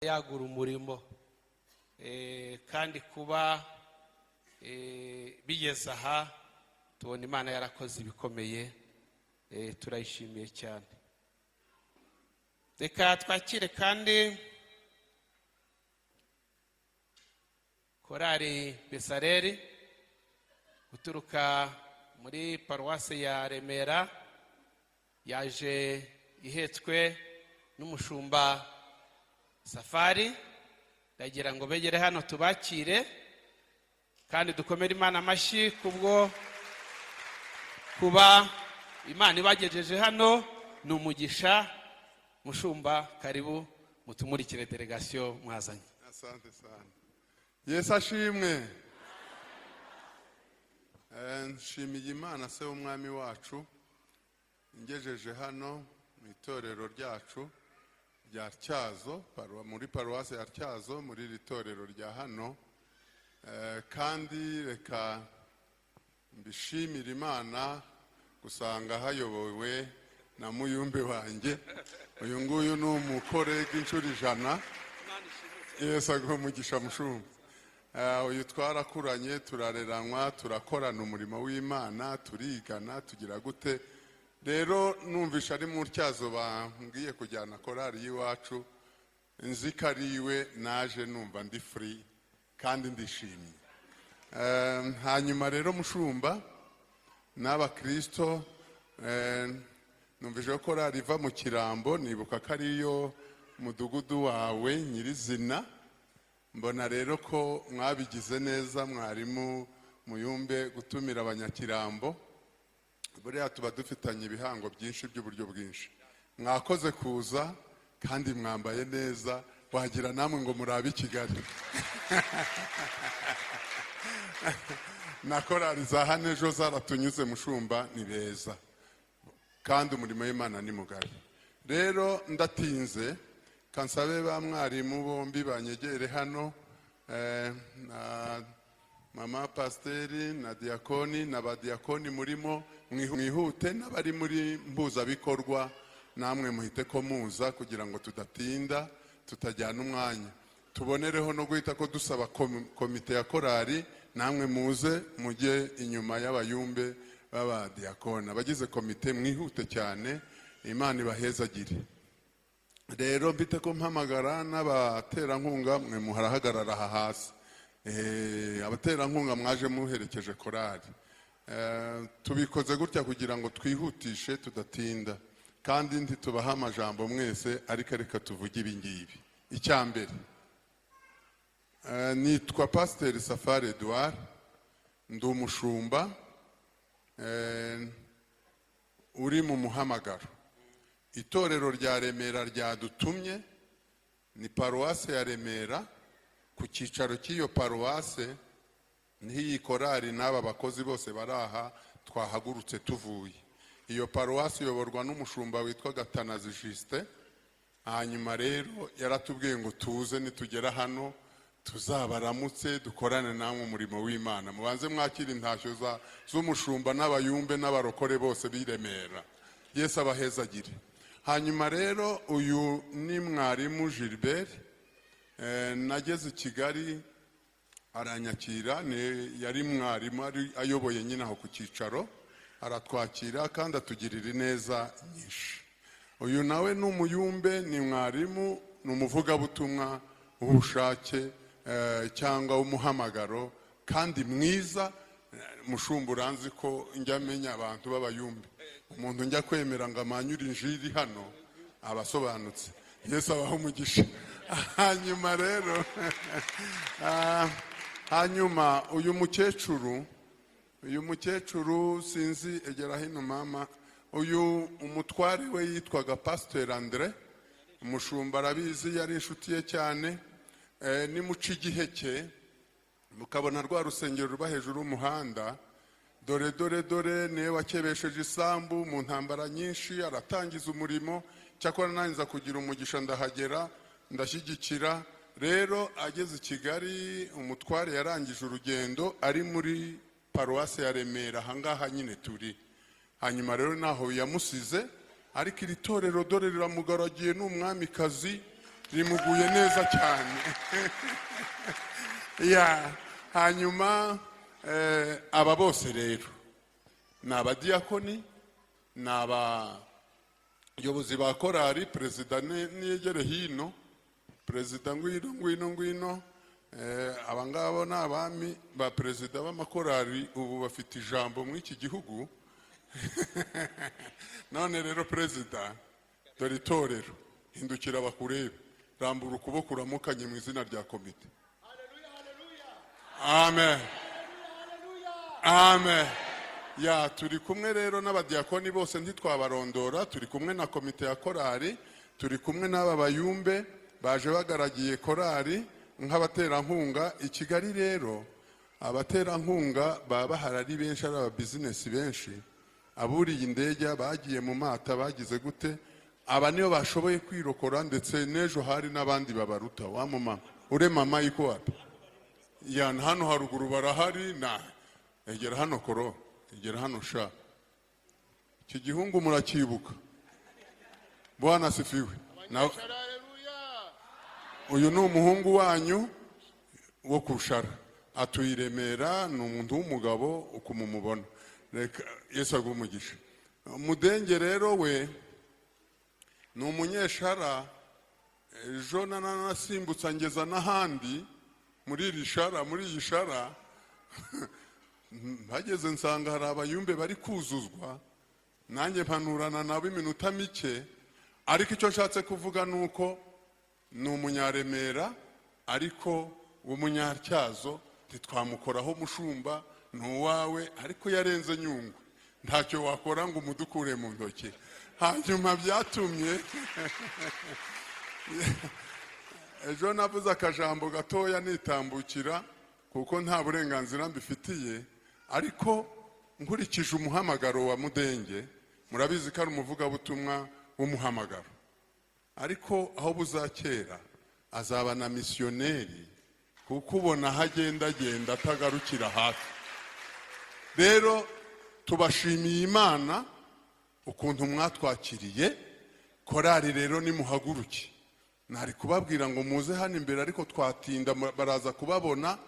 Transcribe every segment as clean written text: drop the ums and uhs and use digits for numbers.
Yagura umurimo. Kandi kuba bigeze aha, tubona Imana yarakoze ibikomeye, turayishimiye cyane. Reka twakire kandi korali Besareri guturuka muri paruwasi ya Remera, yaje ihetswe n'umushumba Safari. Ndagira ngo begere hano tubakire kandi dukomere Imana amashyi kubwo kuba Imana ibagejeje hano, ni umugisha. Mushumba, karibu mutumurikire delegasiyo mwazanye. Asante sana. Yesu ashimwe. Nshimiye Imana se w'umwami wacu ngejeje hano mu itorero ryacu rya Tyazo, muri paruwasi ya Tyazo, muri iri torero rya hano. Kandi reka mbishimire Imana gusanga hayobowe na muyumbe wanjye. Uyu nguyu ni umukore inshuro 100. Yesu aguhe umugisha, mushumba. Uyu twarakuranye, turareranwa, turakorana umurimo w'Imana, turigana, tugira gute. Rero numvisha ari mu Tyazo bambwiye kujyana korali y'iwacu, nzi ko ari iwe, naje numva ndi free kandi ndishimye. Hanyuma rero mushumba n'abakristo, numvise ko korali iva mu Kirambo, nibuka ko ariyo mudugudu wawe nyirizina. Mbona rero ko mwabigize neza, mwarimu Muyumbe, gutumira abanyakirambo. Buriya tuba dufitanye ibihango byinshi by'uburyo bwinshi. Mwakoze kuza kandi mwambaye neza, wagira namwe ngo murabe i Kigali. Na korali za hano ejo zaratunyuze, mushumba, ni beza kandi umurimo w'Imana ni mugari. Rero ndatinze, kansabe ba mwarimu bombi banyegere hano, na mama pasiteri na diyakoni na ba diyakoni murimo mwihute, n'abari muri mpuzabikorwa namwe muhite ko muza kugira ngo tudatinda, tutajyana umwanya. Tubonereho no guhita ko dusaba komite ya korali, namwe muze mujye inyuma y'abayumbe b'abadiyakoni. Abagize komite mwihute cyane, Imana ibahezagire. Rero mbite ko mpamagara n'abaterankunga, mwe muharahagarara aha hasi. Abaterankunga mwaje muherekeje korali. Tubikoze gutya kugira ngo twihutishe tudatinda, kandi ntitubahe amajambo mwese, ariko reka tuvuge ibi ngibi. Icya mbere, nitwa Pasiteri Safari Edouard, ndi umushumba uri mu muhamagaro. Itorero rya Remera ryadutumye, ni paruwase ya Remera. Ku cyicaro cy'iyo paruwase niho iyi korali n'aba bakozi bose bari aha twahagurutse tuvuye. Iyo paruwasi iyoborwa n'umushumba witwa Gatanazi Justin. Hanyuma rero yaratubwiye ngo tuze, nitugera hano tuzabaramutse, dukorane namwe umurimo w'Imana. Mubanze mwakire intashyo z'umushumba n'abayumbe n'abarokore bose b'i Remera. Yesu abahezagire. Hanyuma rero uyu ni mwarimu Gilbert. Nageze i Kigali aranyakira, yari mwarimu ari ayoboye nyine aho ku cyicaro, aratwakira kandi atugirira ineza nyinshi. Uyu nawe ni umuyumbe, ni mwarimu, ni umuvugabutumwa w'ubushake, cyangwa w'umuhamagaro, kandi mwiza. Mushumba, uranzi ko njya menya abantu b'abayumbe. Umuntu njya kwemera ngo amanyure injiri hano abasobanutse. Yesu abaho umugisha. Hanyuma rero, hanyuma uyu mukecuru sinzi, egera hino mama. Uyu umutware we yitwaga Pasiteri Andre, umushumba arabizi, yari inshuti ye cyane. Nimuca igiheke mukabona rwa rusengero ruba hejuru y'umuhanda, dore dore dore niwe wakebesheje isambu mu ntambara nyinshi, aratangiza umurimo. Cyakora nanza kugira umugisha ndahagera, ndashyigikira. Rero ageze i Kigali, umutware yarangije urugendo ari muri paruwasi ya Remera, ahangaha nyine turi. Hanyuma rero naho yamusize, ariko iri torero dore riramugaragiye, ni umwamikazi. Rimuguye neza cyane. Ya hanyuma, aba bose rero ni abadiyakoni, ni abayobozi ba korali. Perezida niyegere hino. Perezida, ngwino, ngwino, ngwino. Aba ngabo ni abami ba perezida b'amakorali, ubu bafite ijambo muri iki gihugu. None rero perezida, dore itorero, hindukira bakurebe, rambura ukuboko uramukanye mu izina rya komite. Amen, amen. Ya, turi kumwe rero n'abadiyakoni bose, ntitwabarondora. Turi kumwe na komite ya korali, turi kumwe n'aba bayumbe baje bagaragiye korali nk'abaterankunga. I Kigali rero abaterankunga baba bahari ari benshi, ari aba business benshi, aburiye indege, bagiye mu mata, bagize gute. Aba niyo bashoboye kwirokora, ndetse n'ejo hari n'abandi babaruta. Wa mama ure, mama iko wapi? Ya, hano haruguru barahari. Na egera hano, koro, egera hano sha. Iki gihungu murakibuka? Bwana asifiwe. Na uyu ni umuhungu wanyu wo kushara, atuye i Remera, ni umuntu w'umugabo uko mumubona. Reka Yesu aguhe umugisha. Mudenge rero we ni umunyeshara. Ejo nanasimbutsa ngeza n'ahandi muri iri shara, muri iyi shara mpageze nsanga hari abayumbe bari kuzuzwa, nanjye mpanurana nabo iminota mike. Ariko icyo nshatse kuvuga ni uko ni umunyaremera ariko w'umunyatyazo. Ntitwamukoraho, umushumba ni uwawe, ariko yarenze Nyungwe, ntacyo wakora ngo umudukure mu ntoki. Hanyuma byatumye ejo navuze akajambo gatoya nitambukira, kuko nta burenganzira mbifitiye. Ariko nkurikije umuhamagaro wa Mudenge, murabizi ko ari umuvugabutumwa w'umuhamagaro, ariko aho buzakera azaba na misiyoneri, kuko ubona aho agendagenda atagarukira hafi. Rero tubashimiye Imana ukuntu mwatwakiriye. Korari rero nimuhaguruke. Nari kubabwira ngo muze hano imbere, ariko twatinda, baraza kubabona.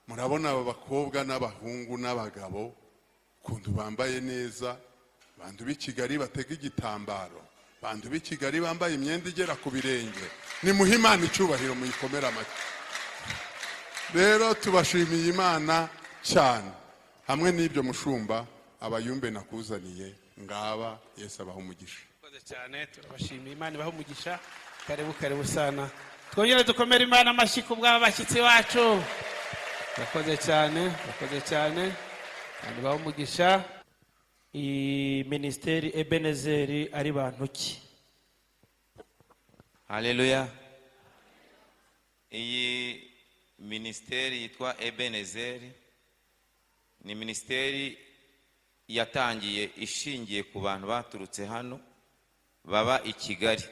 Murabona aba bakobwa n'abahungu n'abagabo ukuntu bambaye neza. Bantu b'i Kigali batega igitambaro, bantu b'i Kigali bambaye imyenda igera ku birenge, nimuhe Imana icyubahiro, muyikomere amashyi. Rero tubashimiye Imana cyane. Hamwe n'ibyo, mushumba, abayumbe nakuzaniye ngaba. Yesu abaha umugisha. Murakoze cyane, turabashimiye, Imana ibahe umugisha. Karibu, karibu sana. Twongere dukomere Imana amashyi ku bw'aba bashyitsi bacu. Murakoze cyane, murakoze cyane, kandi ibahe umugisha. Iyi minisiteri Ebenezeri ari bantu ki? Haleluya! Iyi minisiteri yitwa Ebenezeri ni minisiteri yatangiye ishingiye ku bantu baturutse hano baba i Kigali.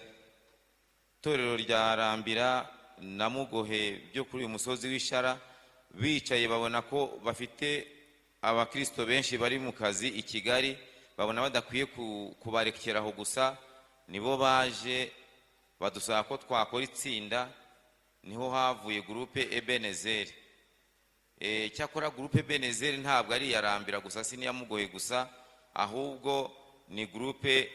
Itorero rya Rambira na Mugohe byo kuri uyu musozi w'Ishara bicaye babona ko bafite abakristo benshi bari mu kazi i Kigali, babona badakwiye kubarekeraho gusa. Nibo baje badusaba ko twakora itsinda, niho havuye groupe Ebenezeri. Cyakora groupe Ebenezeri ntabwo ari iya Rambira gusa, si n'iya Mugohe gusa, ahubwo ni groupe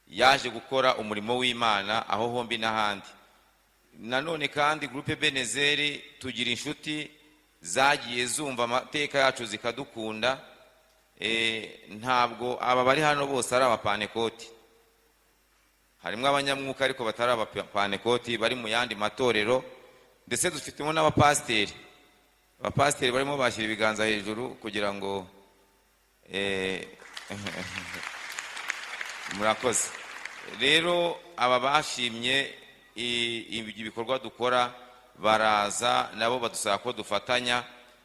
yaje gukora umurimo w'Imana aho hombi n'ahandi. Nanone kandi groupe Ebenezeri tugira inshuti zagiye zumva amateka yacu zikadukunda. Ntabwo aba bari hano bose ari abapanekoti, harimo abanyamwuka ariko batari abapanekoti, bari mu yandi matorero, ndetse dufitemo n'abapasiteri. Abapasiteri barimo bashyira ibiganza hejuru kugira ngo murakoze. Rero aba bashimye ibikorwa dukora, baraza nabo badusaba ko dufatanya.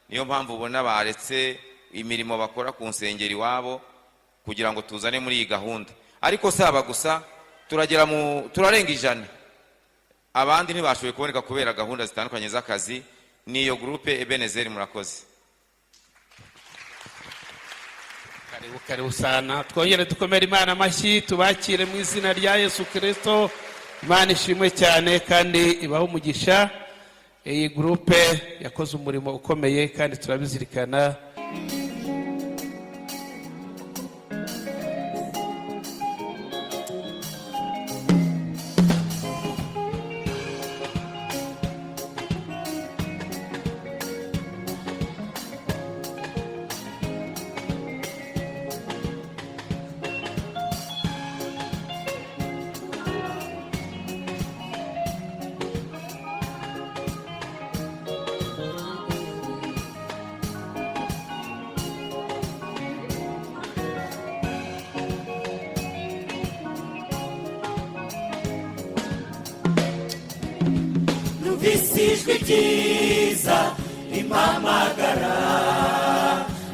Niyo mpamvu ubona baretse imirimo bakora ku nsengero iwabo kugira ngo tuzane muri iyi gahunda. Ariko si aba gusa, turagera mu turarenga 100, abandi ntibashoboye kuboneka kubera gahunda zitandukanye z'akazi. Niyo groupe Ebenezeri. Murakoze. Karibu, karibu sana. Twongere dukomere Imana amashyi, tubakire mu izina rya Yesu Kirisito. Imana ishimwe cyane kandi ibahe umugisha. Iyi groupe yakoze umurimo ukomeye kandi turabizirikana. Numvise ijwi ryiza rimpamagara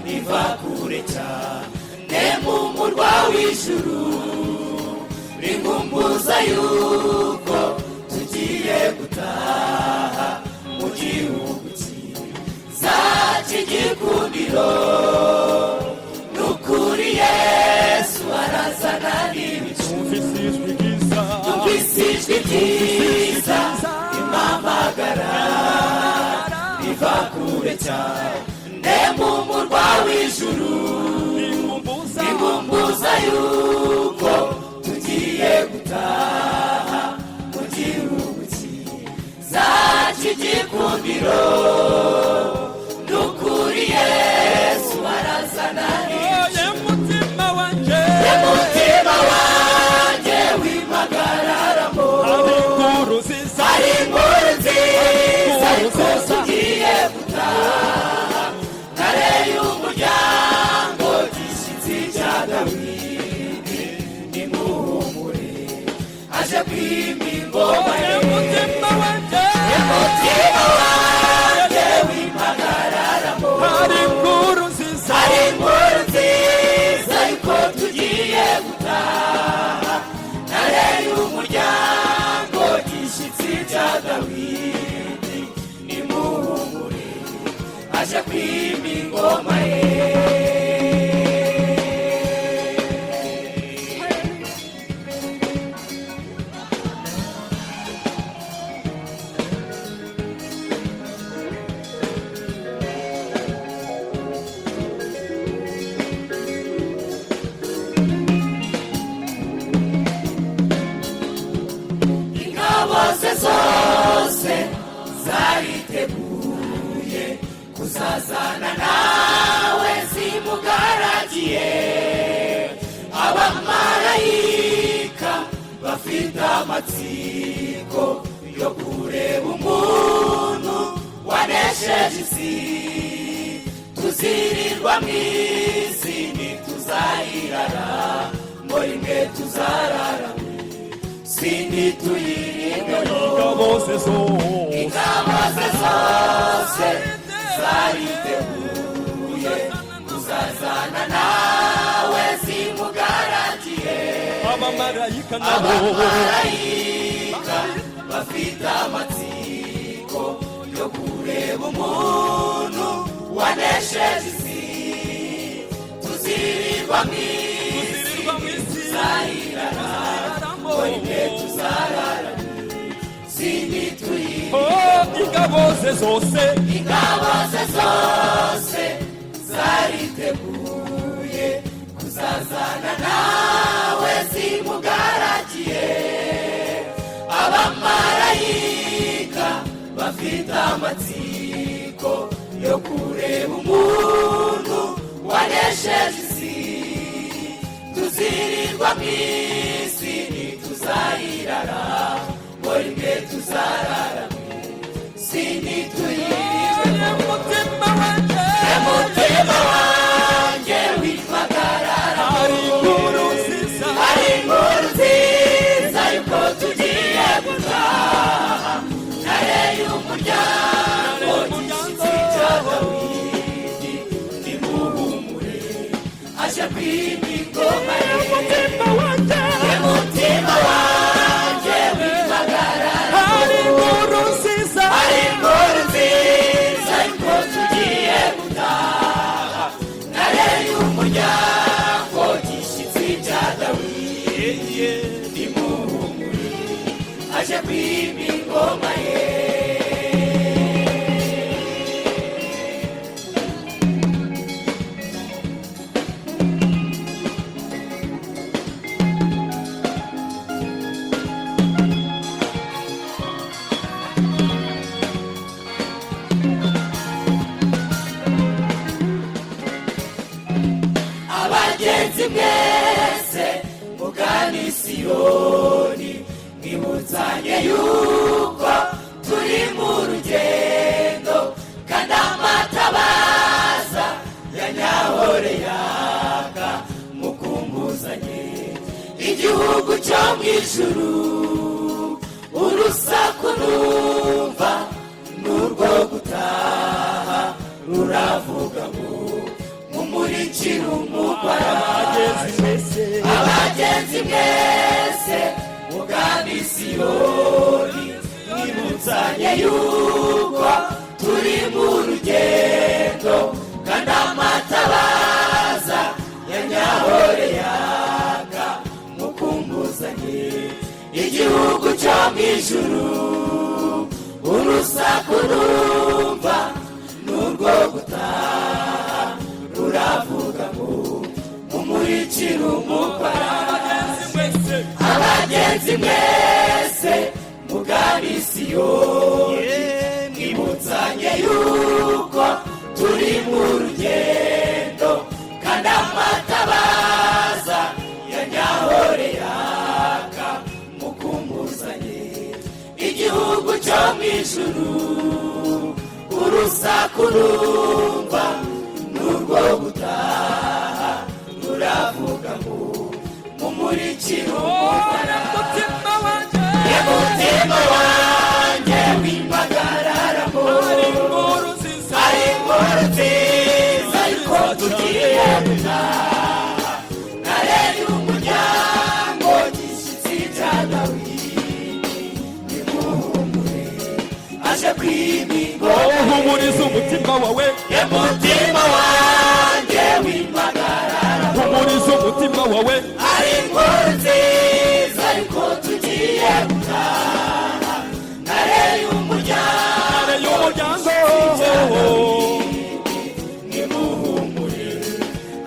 riva kure cyane mu murwa w'ijuru, rinkumbuza yuko tugiye gutaha mu gihugu cyiza cy'igikundiro. Nukuri Yesu arazana n'ibicu. Numvise ijwi ryiza rimpamagara riva kure cyane mu murwa w'ijuru, rinkumbuza yuko tugiye gutaha mu gihugu cyiza cy'igikundiro. Nukuri Yesu arazana n'ibicu. Mutima wanjye, Mutima wanjye, wimpagararamo. Hari inkuru nziza, Hari inkuru nziza ariko tugiye gutaha, ntare y'umuryango, gishyitsi cya Dawidi, nimuhumure aje kwima ingoma ye. Mutima wanjye, Mutima wanjye, wimpagararamo. Hari inkuru nziza, Hari inkuru nziza ariko tugiye gutaha, ntare y'umuryango, gishyitsi cya Dawidi, nimuhumure aje kwima ingoma ye. Ingabo ze zose zariteguye kuzazana nawe zimugaragiye. Abamarayika bafite amatsiko yo kureba umuntu wanesheje isi. Tuzirirwa mu isi ntituzayirara ngo rimwe tuzarara sinituyirindemo. Ingabo ze zose, Ingabo ze zose zariteguye kuzazana nawe zimugaragiye. Abamarayika nabo, Abamarayika bafite amatsiko yo kureba umuntu wanesheje isi. Tuzirirwa mu isi, tuzirirwa mu isi, tuzayirara tuzayiraramo. Rimwe tuzarara sinituyirindemo. Oh, ingabo ze zose, Ingabo ze zose zariteguye kuzazana nawe zimugaragiye. Abamarayika bafite amatsiko yo kureba umuntu wanesheje isi. Tuzirirwa mu isi ntituzayirara ngo rimwe tuzarara sinituyirindemo. Mutima wanjye, Mutima wanjye, wimpagarara. Hari inkuru nziza, Hari inkuru nziza yuko tugiye gutaha, ntare y'umuryango, gishyitsi cya Dawidi, nimuhumure aje kwima ingoma ye. Mutima wanjye, Mutima wanjye, wimpagarara. Hari inkuru nziza, Hari inkuru nziza. Abagenzi mwese mugana i Siyoni, mwibutsanye yuko turi mu rugendo, kandi amatabaza ya nyahore yaka, mukumbuzanye igihugu cyo mu ijuru. Urusaku numva n'urwo gutaha, ruravuga ngo mumurikire umugwaraje. Abagenzi mwese mugana i Siyoni, mwibutsanye yuko turi mu rugendo, kandi amatabaza ya nyahore yaka, mukumbuzanye igihugu cyo mu ijuru. Urusaku numva n'urwo gutaha, ruravuga ngo mumurikire umugwaraje. Abagenzi mwese mugana i Siyoni, mwibutsanye yuko turi mu rugendo, kandi amatabaza ya nyahore yaka, mukumbuzanye igihugu cyo mu ijuru. Urusaku numva n'urwo gutaha, ruravuga ngo mumurikire Umutima wanjye, umutima wanjye w'impagararamo, ari inkuru nziza, ari inkuru nziza ariko tugiye gutaha, nareye umuryango gishyitsi cya Dawidi, nimuhumure aje kwima ingoma. Humuriza umutima wawe, Umutima wanjye w'impagararamo, humuriza umutima wawe, ari inkuru nziza ariko tugiye gutaha, nareye umuryango nareye umuryango, nimuhumure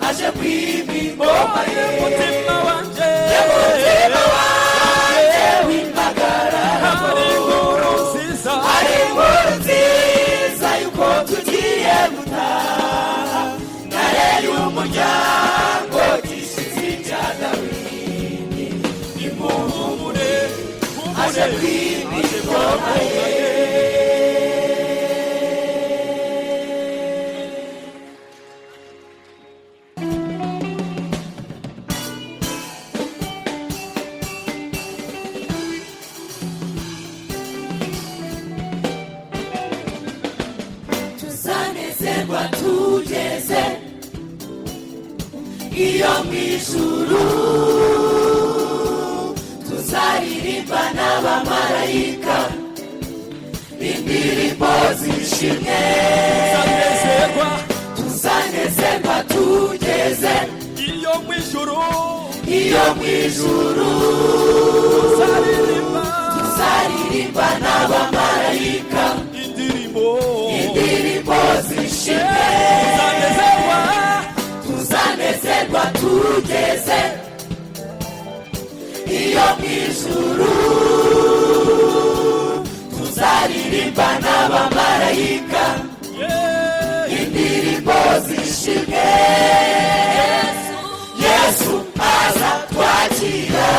aje kwima ingoma ye. Umutima wanjye, Umutima wanjye w'impagararamo, ari inkuru nziza, ari inkuru nziza yuko tugiye gutaha, nareye umuryango gishyitsi cya Dawidi, nimuhumure, aje kwima ingoma ye. Tuzanezerwa tugeze iyo mu ijuru, tuzaririmba n'abamarayika indirimbo zishimwe. Tuzanezerwa, Tuzanezerwa tugeze iyo mu ijuru, iyo mu ijuru, tuzaririmba, tuzaririmba n'abamarayika indirimbo, indirimbo zishimwe. Tuzanezerwa, Tuzanezerwa tugeze iyo mu ijuru, tuzaririmba n'abamarayika indirimbo zishimwe. Yesu aza twakira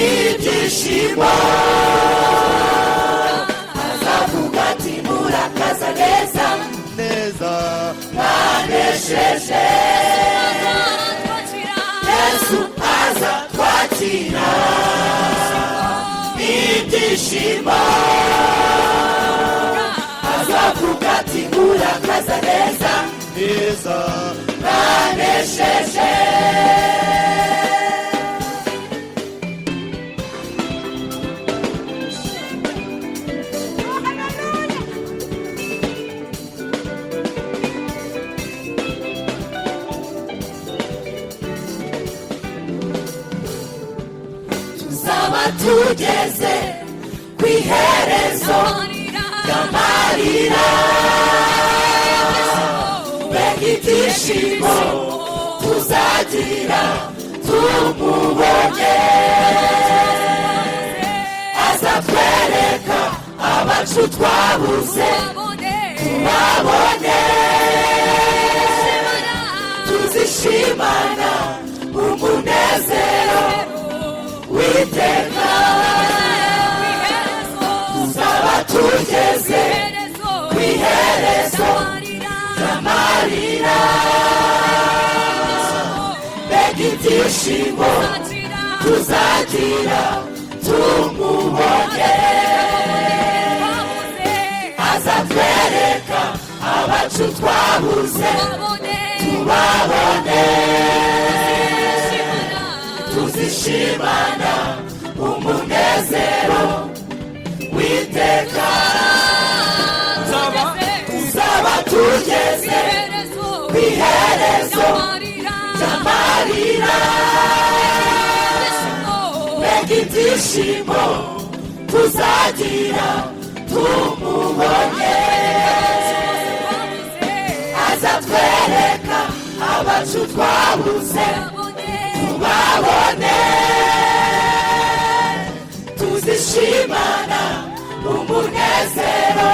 ibyishimo, azavuga ati murakaza neza neza, mwanesheje. Yesu aza twakira ibyishimo, azavuga ati murakaza neza neza, mwanesheje. Tuzaba tugeze ku iherezo ry'amarira, mbega ibyishimo tuzagira tumubonye, azatwereka Abacu twabuze tubabone, tuzishimana umunezero witeka. Tuzaba tugeze ku iherezo ry'amarira. Mbega ibyishimo tuzagira tumubonye! Azatwereka abacu twabuze tubabone, tuzishimana umunezero witeka. Tuzaba tugeze ku iherezo ry'amarira. Mbega ibyishimo tuzagira tumubonye! Azatwereka abacu twabuze tubabone, tuzishimana umunezero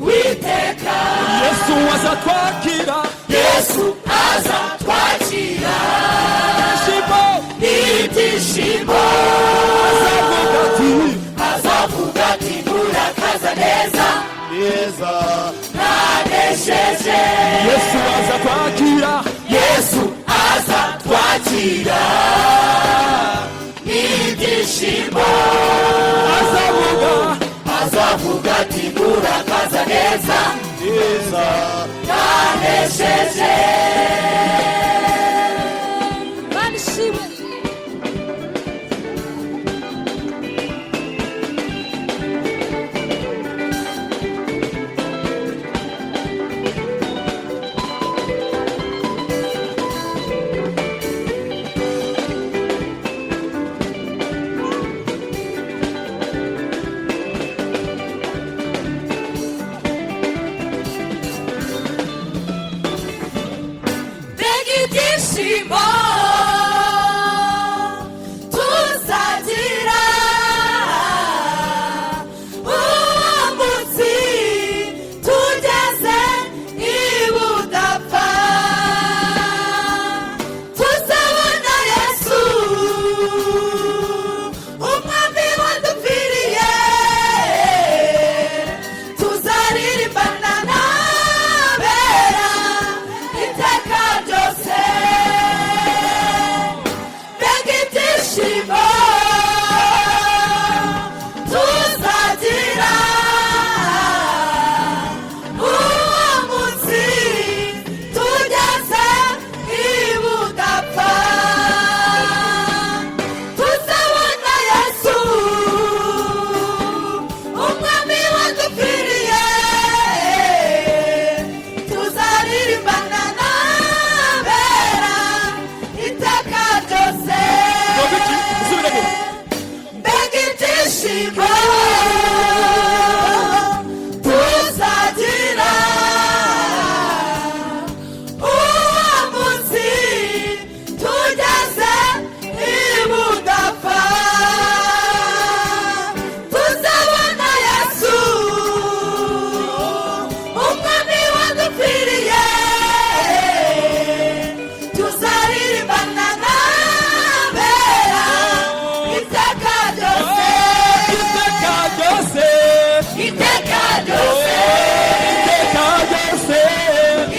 witeka. Yesu azatwakira. Yesu azatwakira. Ibyishimo. N'ibyishimo. Azavuga ati: Azavuga ati: "Murakaza neza." Neza. Mwanesheje. Yesu azatwakira. Yesu azatwakira n'ibyishimo. Azavuga. Azavuga ati: "Murakaza neza." Neza. Mwanesheje. Mana ishimwe. Mbega ibyishimo tuzagira uwo munsi tugeze ibudapfa! Tuzabona Yesu umwami wadupfiriye, tuzaririmbana n'abera iteka ryose. Mbega ibyishimo tuzagira uwo munsi tugeze ibudapfa! Tuzabona Yesu umwami wadupfiriye, tuzaririmbana n'abera iteka ryose. Ngo iki? Usubiremo. Mbega ibyishimo tuzagira uwo munsi tugeze ibudapfa! Tuzabona Yesu umwami wadupfiriye, tuzaririmbana n'abera iteka ryose. Iteka ryose. Iteka ryose. Iteka ryose.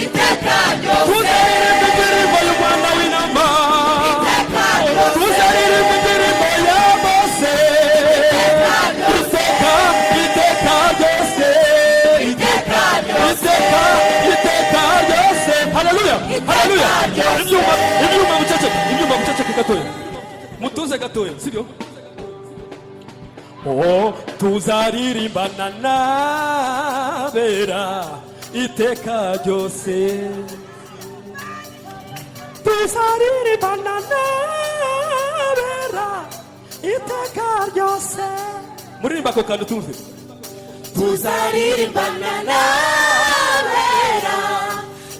Iteka ryose. Tuzaririmba indirimbo y'umwana w'intama. Iteka ryose. Tuzaririmba indirimbo ya Mose. Iteka, iteka ryose. Iteka ryose. Iteka, iteka ryose. Haleluya, haleluya. Ibyuma, ibyuma buceceke, ibyuma buceceke gatoya, mutuze gatoya, sibyo? Oh, tuzaririmbana n'abera iteka ryose, tuzaririmbana n'abera iteka ryose. Muririmba ako kantu tumve. Tuzaririmbana n'abera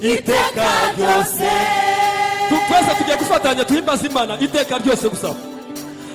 iteka ryose. Twese tugiye gufatanya tuhimbaza Imana iteka ryose gusa.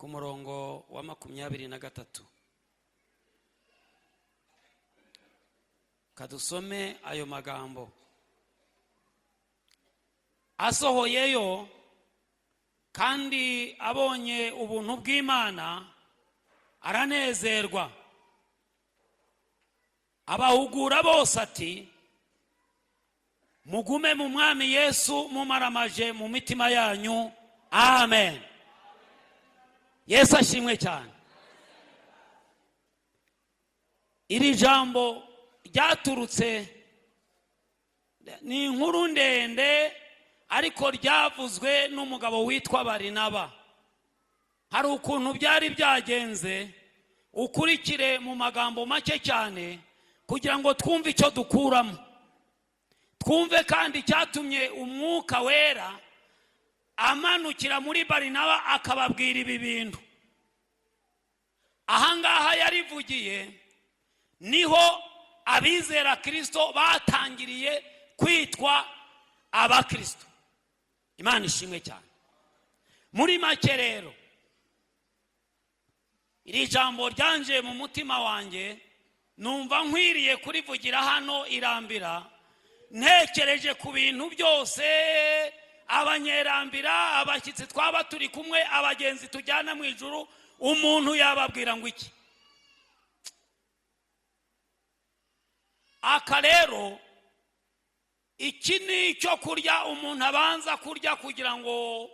Ku murongo wa 23, kadusome ayo magambo. Asohoyeyo kandi abonye ubuntu bw'Imana, aranezerwa, abahugura bose ati: "Mugume mu Mwami Yesu mumaramaje mu mitima yanyu." Amen. Yesu ashimwe cyane. Iri jambo ryaturutse, ni inkuru ndende, ariko ryavuzwe n'umugabo witwa Barinaba. Hari ukuntu byari byagenze, ukurikire mu magambo make cyane kugira ngo twumve icyo dukuramo, twumve kandi icyatumye Umwuka Wera amanukira muri Barinaba akababwira ibi bintu. Ahangaha yarivugiye niho abizera Kirisito batangiriye kwitwa Abakirisito. Imana ishimwe cyane. Muri make rero, iri jambo ryanje mu mutima wanjye, numva nkwiriye kurivugira hano irambira, ntekereje ku bintu byose, Abanyerambira, abashyitsi twaba turi kumwe, abagenzi tujyana mu ijuru. Umuntu yababwira ngo iki? Aka rero, iki ni icyo kurya umuntu abanza kurya kugira ngo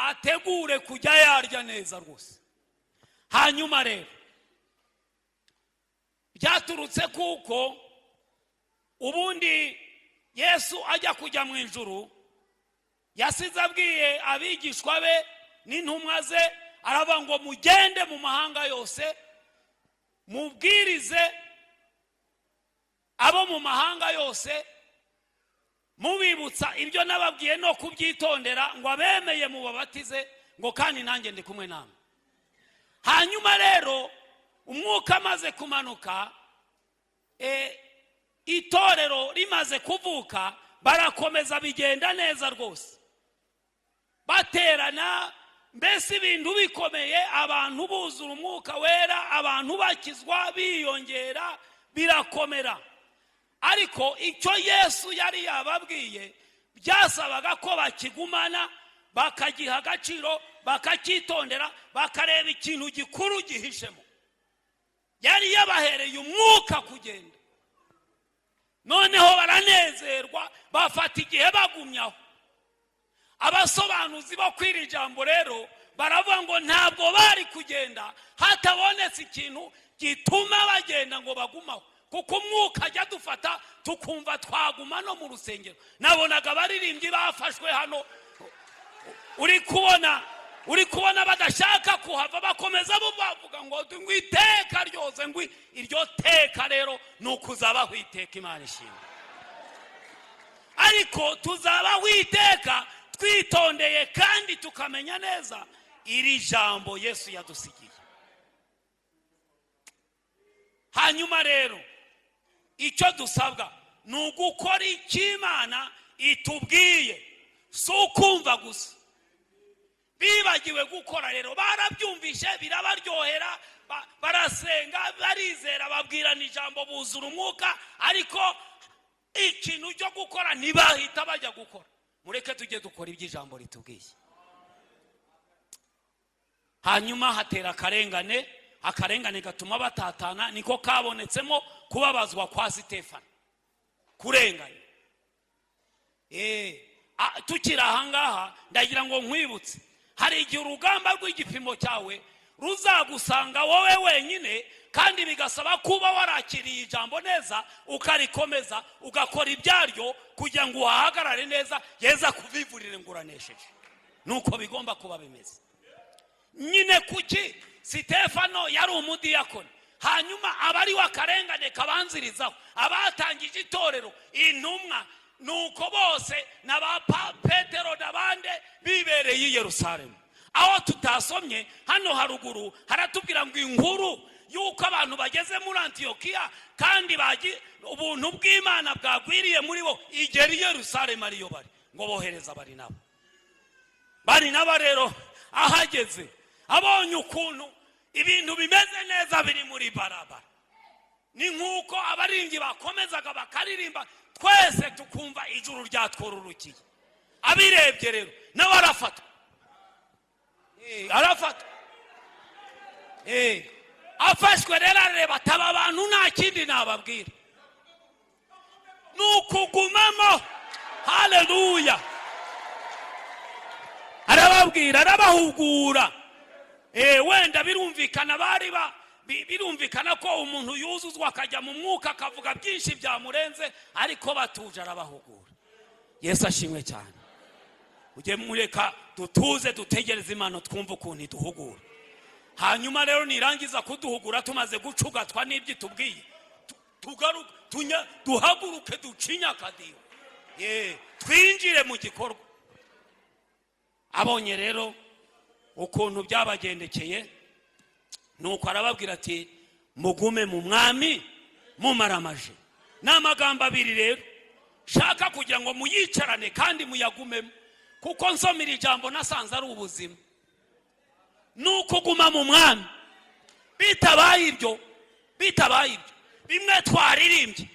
ategure kujya yarya neza rwose. Hanyuma rero byaturutse kuko ubundi Yesu ajya kujya mu ijuru, yasize abwiye abigishwa be n'intumwa ze, aravuga ngo: "Mugende mu mahanga yose, mubwirize abo mu mahanga yose, mubibutsa ibyo nababwiye no kubyitondera, ngo abemeye mubabatize, ngo kandi nanjye ndi kumwe namwe." Hanyuma rero Umwuka amaze kumanuka, itorero rimaze kuvuka, barakomeza, bigenda neza rwose, baterana, mbese ibintu bikomeye, abantu buzura Umwuka Wera, abantu bakizwa biyongera, birakomera. Ariko icyo Yesu yari yababwiye byasabaga ko bakigumana, bakagiha agaciro, bakacyitondera, bakareba ikintu gikuru gihishemo. Yari yabahereye Umwuka kugenda, noneho baranezerwa, bafata igihe bagumyaho. Abasobanuzi bo kw'iri jambo rero baravuga ngo ntabwo bari kugenda hatabonetse ikintu gituma bagenda ngo bagumaho, kuko Umwuka ajya dufata tukumva twaguma no mu rusengero. Nabonaga abaririmbyi bafashwe hano, uri kubona badashaka kuhava, bakomeza bo bavuga ngo iteka ryose, ngo iryo teka rero ni ukuzabaho iteka. Imana ishimwe. Ariko tuzabaho iteka twitondeye kandi tukamenya neza iri jambo Yesu yadusigiye. Hanyuma rero icyo dusabwa ni ugukora icyo Imana itubwiye, si ukumva gusa. Bibagiwe gukora rero, barabyumvishe birabaryohera, barasenga, barizera, babwirana ijambo, buzura Umwuka, ariko ikintu cyo gukora ntibahita bajya gukora. Mureke tujye dukora ibyo ijambo ritubwiye. Hanyuma hatera akarengane, akarengane gatuma batatana, niko kabonetsemo kubabazwa kwa Sitefano, kurenganya. Tukiri ahangaha, ndagira ngo nkwibutse, hari igihe urugamba rw'igipimo cyawe ruzagusanga wowe wenyine, kandi bigasaba kuba warakiriye ijambo neza, ukarikomeza, ugakora ibyaryo kugira ngo uhahagarare neza, yeza kuvivurire ngo uranesheje. Nuko bigomba kuba bimeze nyine. Kuki Sitefano yari umudiyakoni, hanyuma aba ari we akarengane kabanzirizaho abatangije itorero, intumwa? Nuko bose na ba Petero n'abandi bibereye i Yerusalemu. Aho tutasomye hano haruguru haratubwira ngo inkuru y'uko abantu bageze muri Antiyokiya kandi ubuntu bw'Imana bwagwiriye muri bo igera i Yerusalemu ariyo bari, ngo bohereza Barinaba. Barinaba rero ahageze Abonye ukuntu ibintu bimeze neza biri muri barabara, ni nk'uko abaririmbyi bakomezaga bakaririmba, twese tukumva ijuru ryatwururukiye. Abirebye rero nawe arafatwa. Arafatwa. Afashwe rero arareba, ataba abantu, nta kindi nababwira ni ukugumamo. Haleluya! Arababwira, arabahugura. Wenda birumvikana, bari ba birumvikana ko umuntu yuzuzwa akajya mu mwuka akavuga byinshi byamurenze, ariko batuje arabahugura. Yesu ashimwe cyane. Ujye mureka dutuze, dutegereze Imana, twumve ukuntu iduhugura. Hanyuma rero nirangiza kuduhugura, tumaze gucugatwa n'ibyo itubwiye, tugaruke, duhaguruke, ducinye akadiho, twinjire mu gikorwa. Abonye rero ukuntu byabagendekeye, nuko arababwira ati: "Mugume mu Mwami mumaramaje." Ni amagambo abiri rero shaka kugira ngo muyicarane kandi muyagumemo, kuko nsomera ijambo nasanze ari ubuzima, ni ukuguma mu Mwami. Bitabaye ibyo, bimwe twaririmbye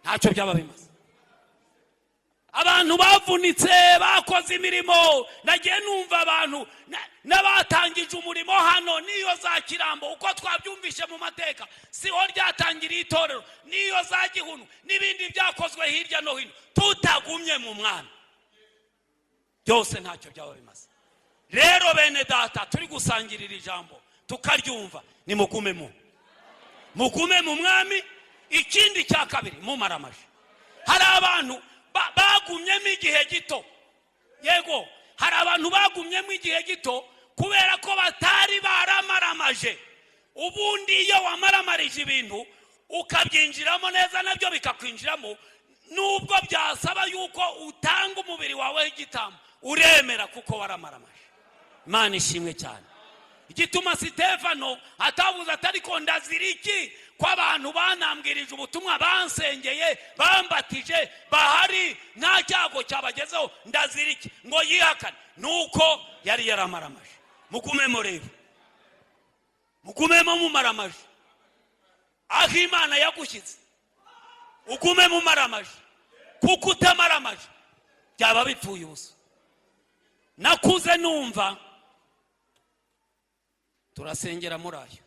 ntacyo byaba bimaze. Abantu bavunitse, bakoze imirimo, nagiye numva abantu n'abatangije umurimo hano n'iyo za Kirambo, uko twabyumvishe mu mateka, siho ryatangiriye itorero, n'iyo za Gihunu n'ibindi byakozwe hirya no hino, tutagumye mu Mwami byose ntacyo byaba bimaze. Rero bene data turi gusangirira ijambo tukaryumva, nimugumemo, mugume mu Mwami. Ikindi cya kabiri, mumaramaje. Hari abantu bagumyemo igihe gito. Yego, hari abantu bagumyemo igihe gito kubera ko batari baramaramaje. Ubundi iyo wamaramarije ibintu ukabyinjiramo neza, nabyo bikakwinjiramo, nubwo byasaba yuko utanga umubiri wawe igitambo, uremera kuko waramaramaje. Imana ishimwe cyane. Igituma Sitefano atavuze ati: "Ariko ndazira iki ko abantu banambwirije ubutumwa, bansengeye, bambatije, bahari, nta cyago cyabagezeho, ndazira iki?" ngo yihakane, nuko yari yaramaramaje. Mugumemo rero, mugumemo mumaramaje. Aho Imana yagushyize ugume mumaramaje, kuko utamaramaje byaba bipfuye ubusa. Nakuze numva turasengera muri ayo,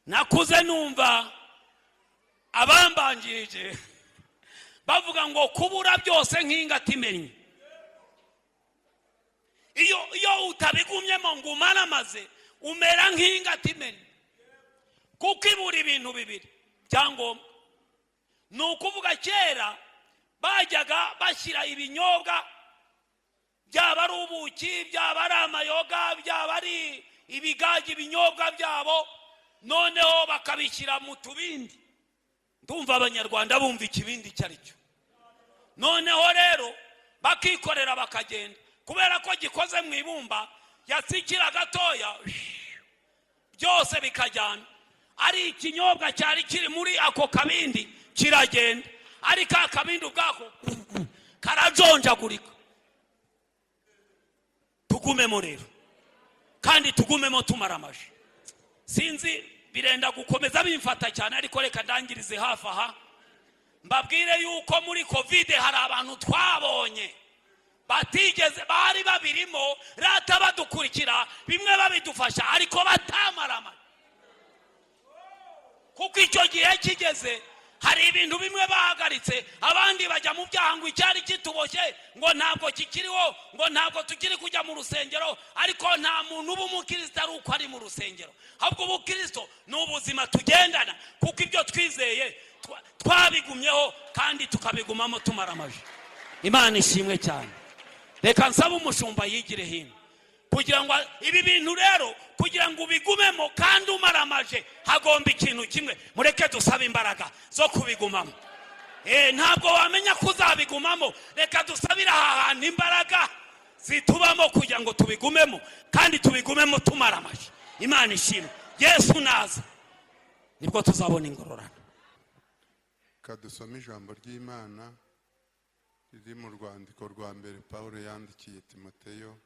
nakuze numva abambanjirije bavuga ngo kubura byose nk'ingata imennye. Iyo utabigumyemo ngo umaramaze, umera nk'ingata imennye, kuko ibura ibintu bibiri byangombwa. Ni ukuvuga, kera bajyaga bashyira ibinyobwa, byaba ari ubuki, byaba ari amayoga, byaba ari ibigage, ibinyobwa byabo, noneho bakabishyira mu tubindi. Ndumva Abanyarwanda bumva ikibindi icyo ari cyo. Noneho rero bakikorera bakagenda, kubera ko gikoze mu ibumba, yatsikira gatoya byose bikajyana. Ari ikinyobwa cyari kiri muri ako kabindi kiragenda, ari ka kabindi ubwako karajonjagurika. Tugumemo rero, kandi tugumemo tumaramaje. Sinzi, birenda gukomeza bimfata cyane, ariko reka ndangirize hafi aha, mbabwire yuko muri COVID hari abantu twabonye batigeze, bari babirimo rata, badukurikira, bimwe babidufasha, ariko batamarama, kuko icyo gihe kigeze hari ibintu bimwe bahagaritse, abandi bajya mu byaha, ngo icyari kituboshye ngo ntabwo kikiriho, ngo ntabwo tukiri kujya mu rusengero. Ariko nta muntu uba umukristo ari uko ari mu rusengero, ahubwo ubukristo ni ubuzima tugendana, kuko ibyo twizeye twabigumyeho kandi tukabigumamo tumaramaje. Imana ishimwe cyane. Reka nsabe umushumba yigire hino, kugira ngo ibi bintu rero, kugira ngo ubigumemo kandi umaramaje, hagomba ikintu kimwe. Mureke dusabe imbaraga zo kubigumamo. Ntabwo wamenya ko uzabigumamo. Reka dusabire aha hantu imbaraga zitubamo kugira ngo tubigumemo, kandi tubigumemo tumaramaje. Imana ishimwe. Yesu naza nibwo tuzabona ingororano. Kadusome ijambo ry'Imana riri mu rwandiko rwa mbere Pawulo yandikiye Timoteyo,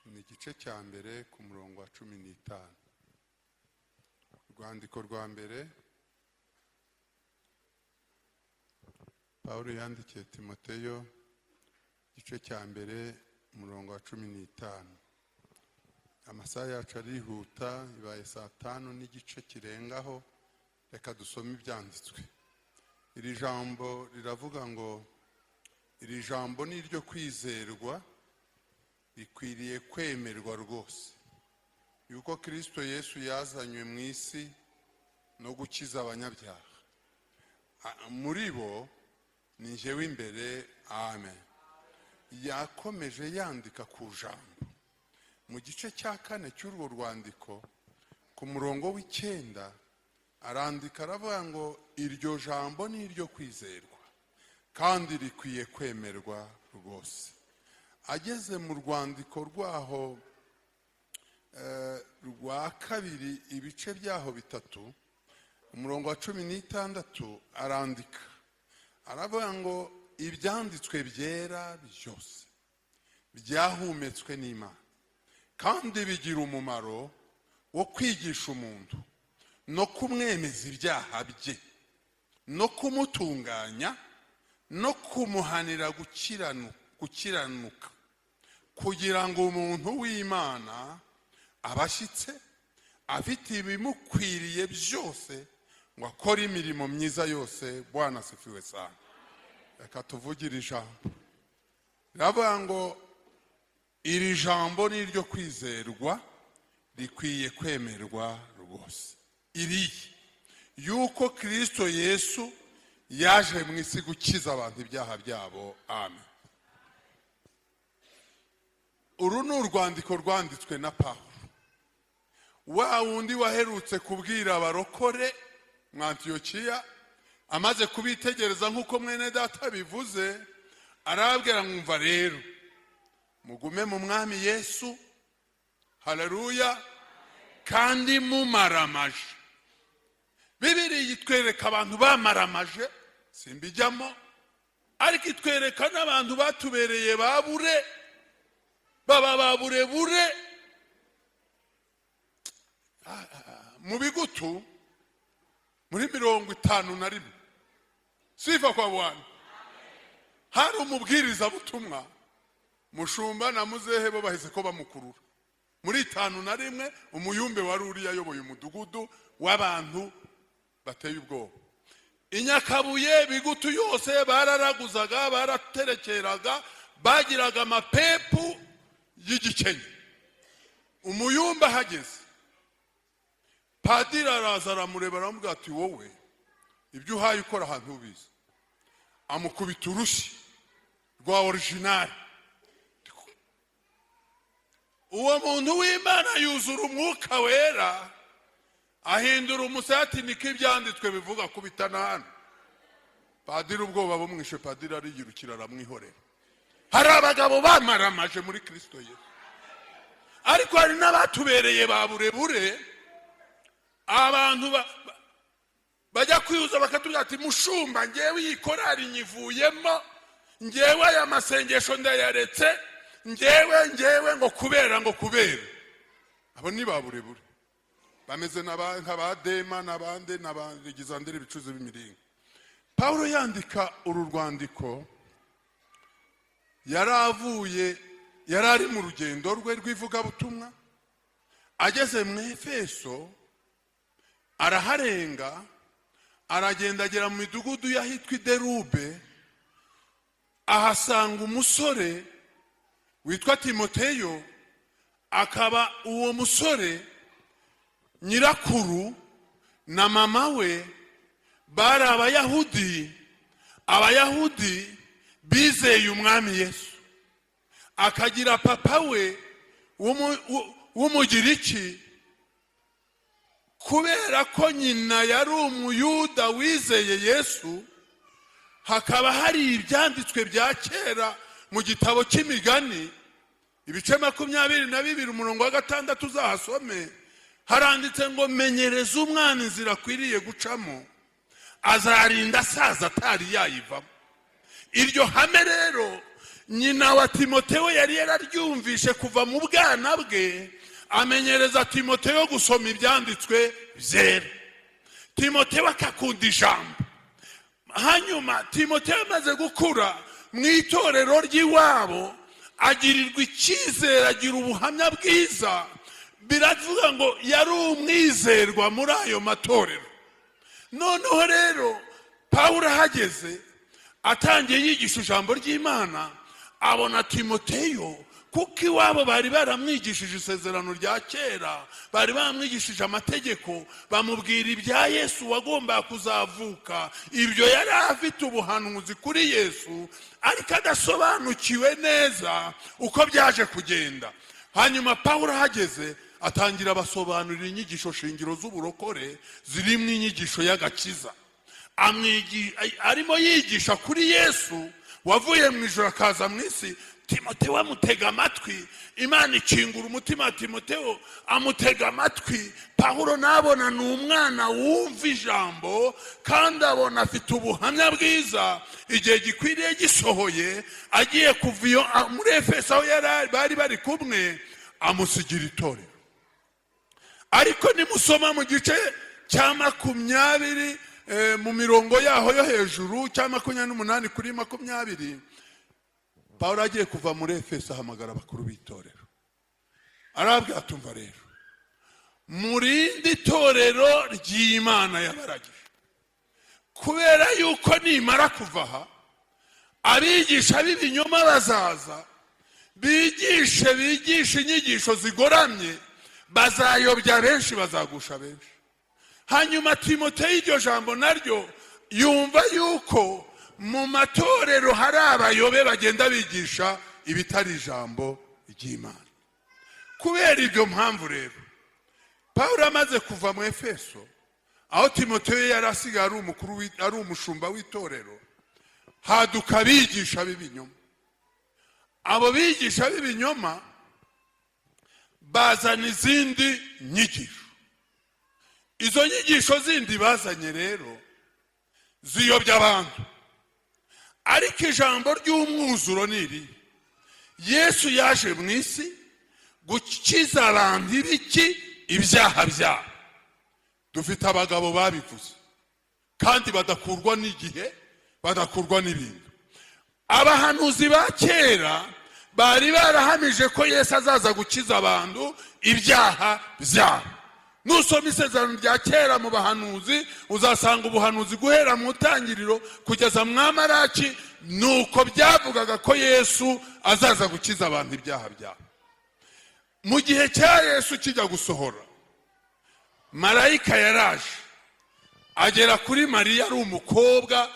Ni igice cya mbere ku murongo wa 15. Urwandiko rwa mbere Pawulo yandikiye Timoteyo, igice cya mbere, umurongo wa 15. Amasaha yacu arihuta, ibaye saa 5 n'igice kirengaho. Reka dusome ibyanditswe. Iri jambo riravuga ngo: "Iri jambo ni iryo kwizerwa, rikwiriye kwemerwa rwose, yuko Kirisito Yesu yazanywe mu isi no gukiza abanyabyaha. Muri bo ni jyewe imbere." Amen. Yakomeje yandika ku jambo mu gice cya kane cy'urwo rwandiko, ku murongo w'9, arandika aravuga ngo: "Iryo jambo ni iryo kwizerwa kandi rikwiye kwemerwa rwose." Ageze mu rwandiko rwaho rwa kabiri, ibice byaho bitatu, umurongo wa 16, arandika aravuga ngo: "Ibyanditswe byera byose byahumetswe n'Imana kandi bigira umumaro wo kwigisha umuntu no kumwemeza ibyaha bye no kumutunganya no kumuhanira gukiranuka, kugira ngo umuntu w'Imana abashyitse, afite ibimukwiriye byose, ngo akore imirimo myiza yose." Bwana asifiwe sana. Reka tuvugire ijambo. Riravuga ngo: "Iri jambo ni iryo kwizerwa, rikwiye kwemerwa rwose." Iriya yuko Kirisito Yesu yaje mu isi gukiza abantu ibyaha byabo. Amen. Uru ni urwandiko rwanditswe na Pawulo, wa wundi waherutse kubwira abarokore mu Antiyokiya. Amaze kubitegereza, nk'uko mwene data bivuze, arababwira: "Mwumva rero, mugume mu Mwami Yesu." Haleluya! "Kandi mumaramaje." Bibiri itwereka abantu bamaramaje, simbijyamo, ariko itwereka n'abantu batubereye babure, baba baburebure mu Bigutu muri 51. Sifa kwa Bwana! Hari umubwirizabutumwa, mushumba na muzehe bo bahise ko bamukurura muri 51. Umuyumbe wari uri ayoboye umudugudu w'abantu bateye ubwoba i Nyakabuye. Bigutu yose bararaguzaga, baraterekeraga, bagiraga amapepu y'igikenye. Umuyumba ahageze, padiri araza aramureba, aramubwira ati: "Wowe ibyo uhaye ukora ahantu ubizi." Amukubita urushyi rwa original. Uwo muntu w'Imana yuzura Umwuka Wera, ahindura umusati: "Niko ibyanditswe bivuga." Kubitana hano, padiri ubwoba bumwishe, padiri ariyirukira, aramwihorera. Hari abagabo bamaramaje muri Kirisito Yesu, ariko hari n'abatubereye ba burebure. Abantu bajya kwihuza bakatubwira ati: "Mushumba, ngewe iyi korari nyivuyemo, ngewe aya masengesho ndayaretse, ngewe ngo kubera ngo kubera." Abo ni ba burebure, bameze nka ba Dema n'abandi n'abaregizandere, ibicuzi b'imiringa. Pawulo yandika uru rwandiko yari avuye, yari ari mu rugendo rwe rw'ivugabutumwa. Ageze mu Efeso, araharenga, aragenda, agera mu midugudu y'ahitwa i Derube, ahasanga umusore witwa Timoteyo. Akaba uwo musore nyirakuru na mama we bari Abayahudi, Abayahudi bizeye Umwami Yesu. Akagira papa we w'Umugiriki. Kubera ko nyina yari Umuyuda wizeye Yesu, hakaba hari ibyanditswe bya kera mu gitabo cy'Imigani, ibice 22, umurongo wa 6, uzahasome. Haranditse ngo: "Menyereza umwana inzira akwiriye gucamo, azarinda asaza atari yayivamo." Iryo hame rero Nyina wa Timoteyo yari yararyumvishe kuva mu bwana bwe, amenyereza Timoteyo gusoma ibyanditswe byera. Timoteyo akakunda ijambo. Hanyuma Timoteyo amaze gukura, mu itorero ry'iwabo agirirwa icyizere, agira ubuhamya bwiza. Biravuga ngo yari umwizerwa muri ayo matorero. Noneho rero Pawulo ahageze, atangiye yigisha ijambo ry'Imana, abona Timoteyo, kuko iwabo bari baramwigishije isezerano rya kera, bari baramwigishije amategeko, bamubwira ibya Yesu wagombaga kuzavuka. Ibyo yari afite ubuhanuzi kuri Yesu, ariko adasobanukiwe neza uko byaje kugenda. Hanyuma Pawulo ahageze, atangira abasobanurira inyigisho shingiro z'uburokore, zirimo inyigisho y'agakiza. Arimo yigisha kuri Yesu wavuye mu ijoro akaza mu isi. Timoteyo amutega amatwi. Imana ikingura umutima wa Timoteyo, amutega amatwi. Pawulo nabona ni umwana wumva ijambo, kandi abona afite ubuhamya bwiza. Igihe gikwiriye gisohoye, agiye kuva iyo muri Efeso aho bari bari kumwe, amusigira itorero. Ariko nimusoma mu gice cya 20, mu mirongo yaho yo hejuru, cya 28 kuri 20, Pawulo agiye kuva muri Efeso, ahamagara abakuru b'itorero, arababwira, atumva rero, murinde itorero ry'Imana yabaragije, kubera yuko nimara kuva aha, abigisha b'ibinyoma bazaza, bigishe inyigisho zigoramye, bazayobya benshi, bazagusha benshi. Hanyuma Timoteyo iryo jambo naryo yumva yuko mu matorero hari abayobe bagenda bigisha ibitari ijambo ry'Imana. Kubera ibyo mpamvu rero, Pawulo amaze kuva mu Efeso, aho Timoteyo yari asigaye ari umukuru ari umushumba w'itorero, haduka abigisha b'ibinyoma. Abo bigisha b'ibinyoma bazana izindi nyigisho. Izo nyigisho zindi bazanye rero ziyobya abantu. Ariko ijambo ry'umwuzuro ni iri: Yesu yaje mu isi gukiza abantu ibiki? Ibyaha byabo. Dufite abagabo babivuze kandi badakurwa n'igihe, badakurwa n'ibintu. Abahanuzi ba kera bari barahamije ko Yesu azaza gukiza abantu ibyaha byabo. Nusoma isezerano rya kera mu bahanuzi, uzasanga ubuhanuzi guhera mu Itangiriro kugeza mu Maraki, ni uko byavugaga ko Yesu azaza gukiza abantu ibyaha byabo. Mu gihe cya Yesu kijya gusohora, marayika yaraje agera kuri Mariya, ari umukobwa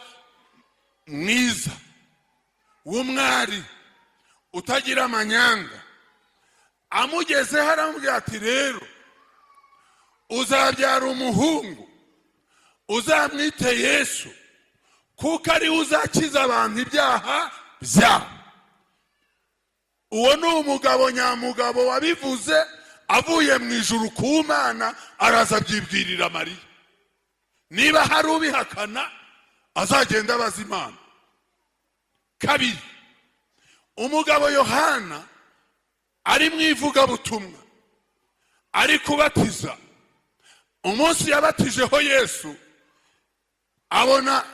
mwiza w'umwari utagira amanyanga. Amugezeho aramubwira ati: "Rero uzabyara umuhungu, uzamwite Yesu, kuko ariwe uzakiza abantu ibyaha byabo." Uwo ni umugabo nyamugabo wabivuze avuye mu ijuru ku Mana, araza abyibwirira Mariya. Niba hari ubihakana, azagenda abaza Imana. Kabiri, umugabo Yohana ari mu ivugabutumwa, ari kubatiza. Umunsi yabatijeho Yesu, abona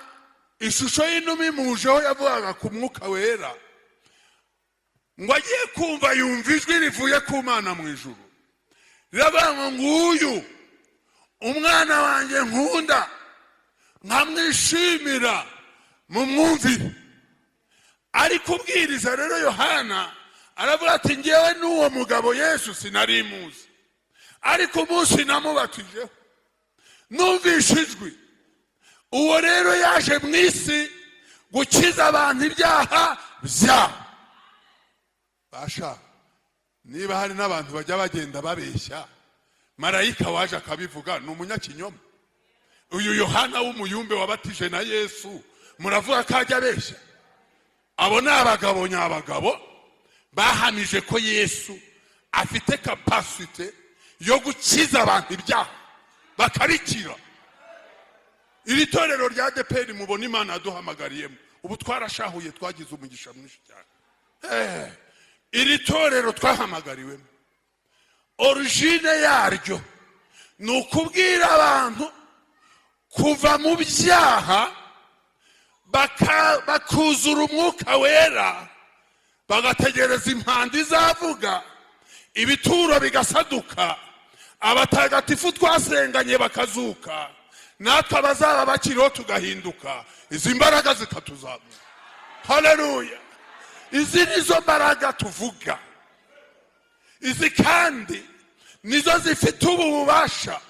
ishusho y'inuma imujeho, yavugaga ku Mwuka Wera. Ngo agiye kumva, yumva ijwi rivuye ku Mana mu ijuru, riravuga ngo: "Nguyu umwana wanjye nkunda nkamwishimira, mumwumvire." Ari kubwiriza rero, Yohana aravuga ati: "Ngewe n'uwo mugabo Yesu sinari muzi, ariko umunsi namubatijeho numvishe ijwi. Uwo rero yaje mu isi gukiza abantu ibyaha byabo." Basha, niba hari n'abantu bajya bagenda babeshya, marayika waje akabivuga ni umunyakinyoma. Uyu Yohana w'umuyumbe wabatije na Yesu, muravuga ko ajya abeshya? Abo ni abagabo nyabagabo bahamije ko Yesu afite capacité yo gukiza abantu ibyaha bakabikira. Iri torero rya ADEPR mubona Imana yaduhamagariyemo, ubu twarashahuye, twagize umugisha mwinshi cyane. Iri torero twahamagariwemo, origine yaryo ni ukubwira abantu kuva mu byaha, bakuzura Umwuka Wera, bagategereza impanda izavuga, ibituro bigasaduka, abatagatifu twasenganye bakazuka, natwe abazaba bakiriho tugahinduka, izi mbaraga zikatuzamura. Haleluya! Izi nizo mbaraga tuvuga. Izi kandi nizo zifite ubu bubasha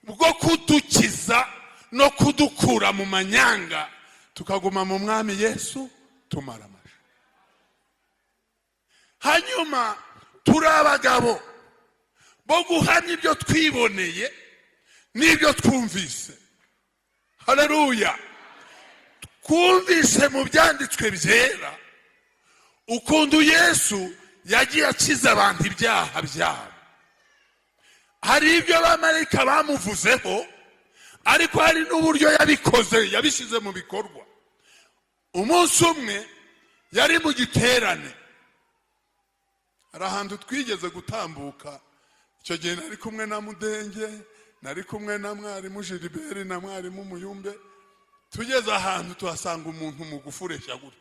bwo kudukiza no kudukura mu manyanga, tukaguma mu Mwami Yesu tumara amasha. Hanyuma turi abagabo bo guhamya ibyo twiboneye n'ibyo twumvise. Haleluya! Twumvise mu byanditswe byera ukuntu Yesu yagiye akiza abantu ibyaha byabo. Hari ibyo abamarayika bamuvuzeho, ariko hari n'uburyo yabikoze, yabishyize mu bikorwa. Umunsi umwe yari mu giterane, hari ahantu twigeze gutambuka. Icyo gihe nari kumwe na Mudenge, nari kumwe na mwarimu Gilbert na mwarimu Muyumbe. Tugeze ahantu tuhasanga umuntu mugufi ureshya gutya.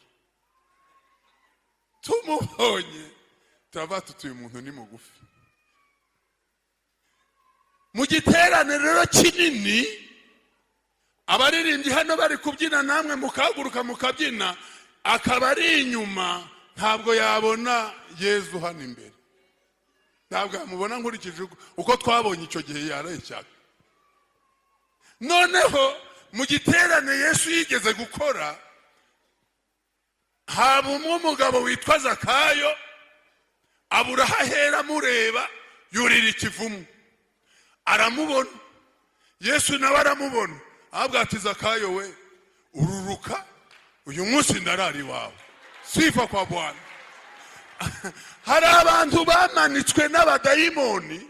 Tumubonye turavuga tuti: "Uyu muntu ni mugufi." Mu giterane rero kinini, abaririmbyi hano bari kubyina, namwe mukahaguruka mukabyina, akaba ari inyuma, ntabwo yabona Yezu hano imbere, ntabwo yamubona. Nkurikije uko twabonye icyo gihe yareshyaga. Noneho mu giterane Yesu yigeze gukora, haba umwe umugabo witwa Zakayo, abura aho ahera amureba, yurira ikivumu aramubona. Yesu nawe aramubona, ahabwa ati: "Zakayo we, ururuka, uyu munsi ndarara iwawe." Sifa kwa Bwana! Hari abantu bamanitswe n'abadayimoni,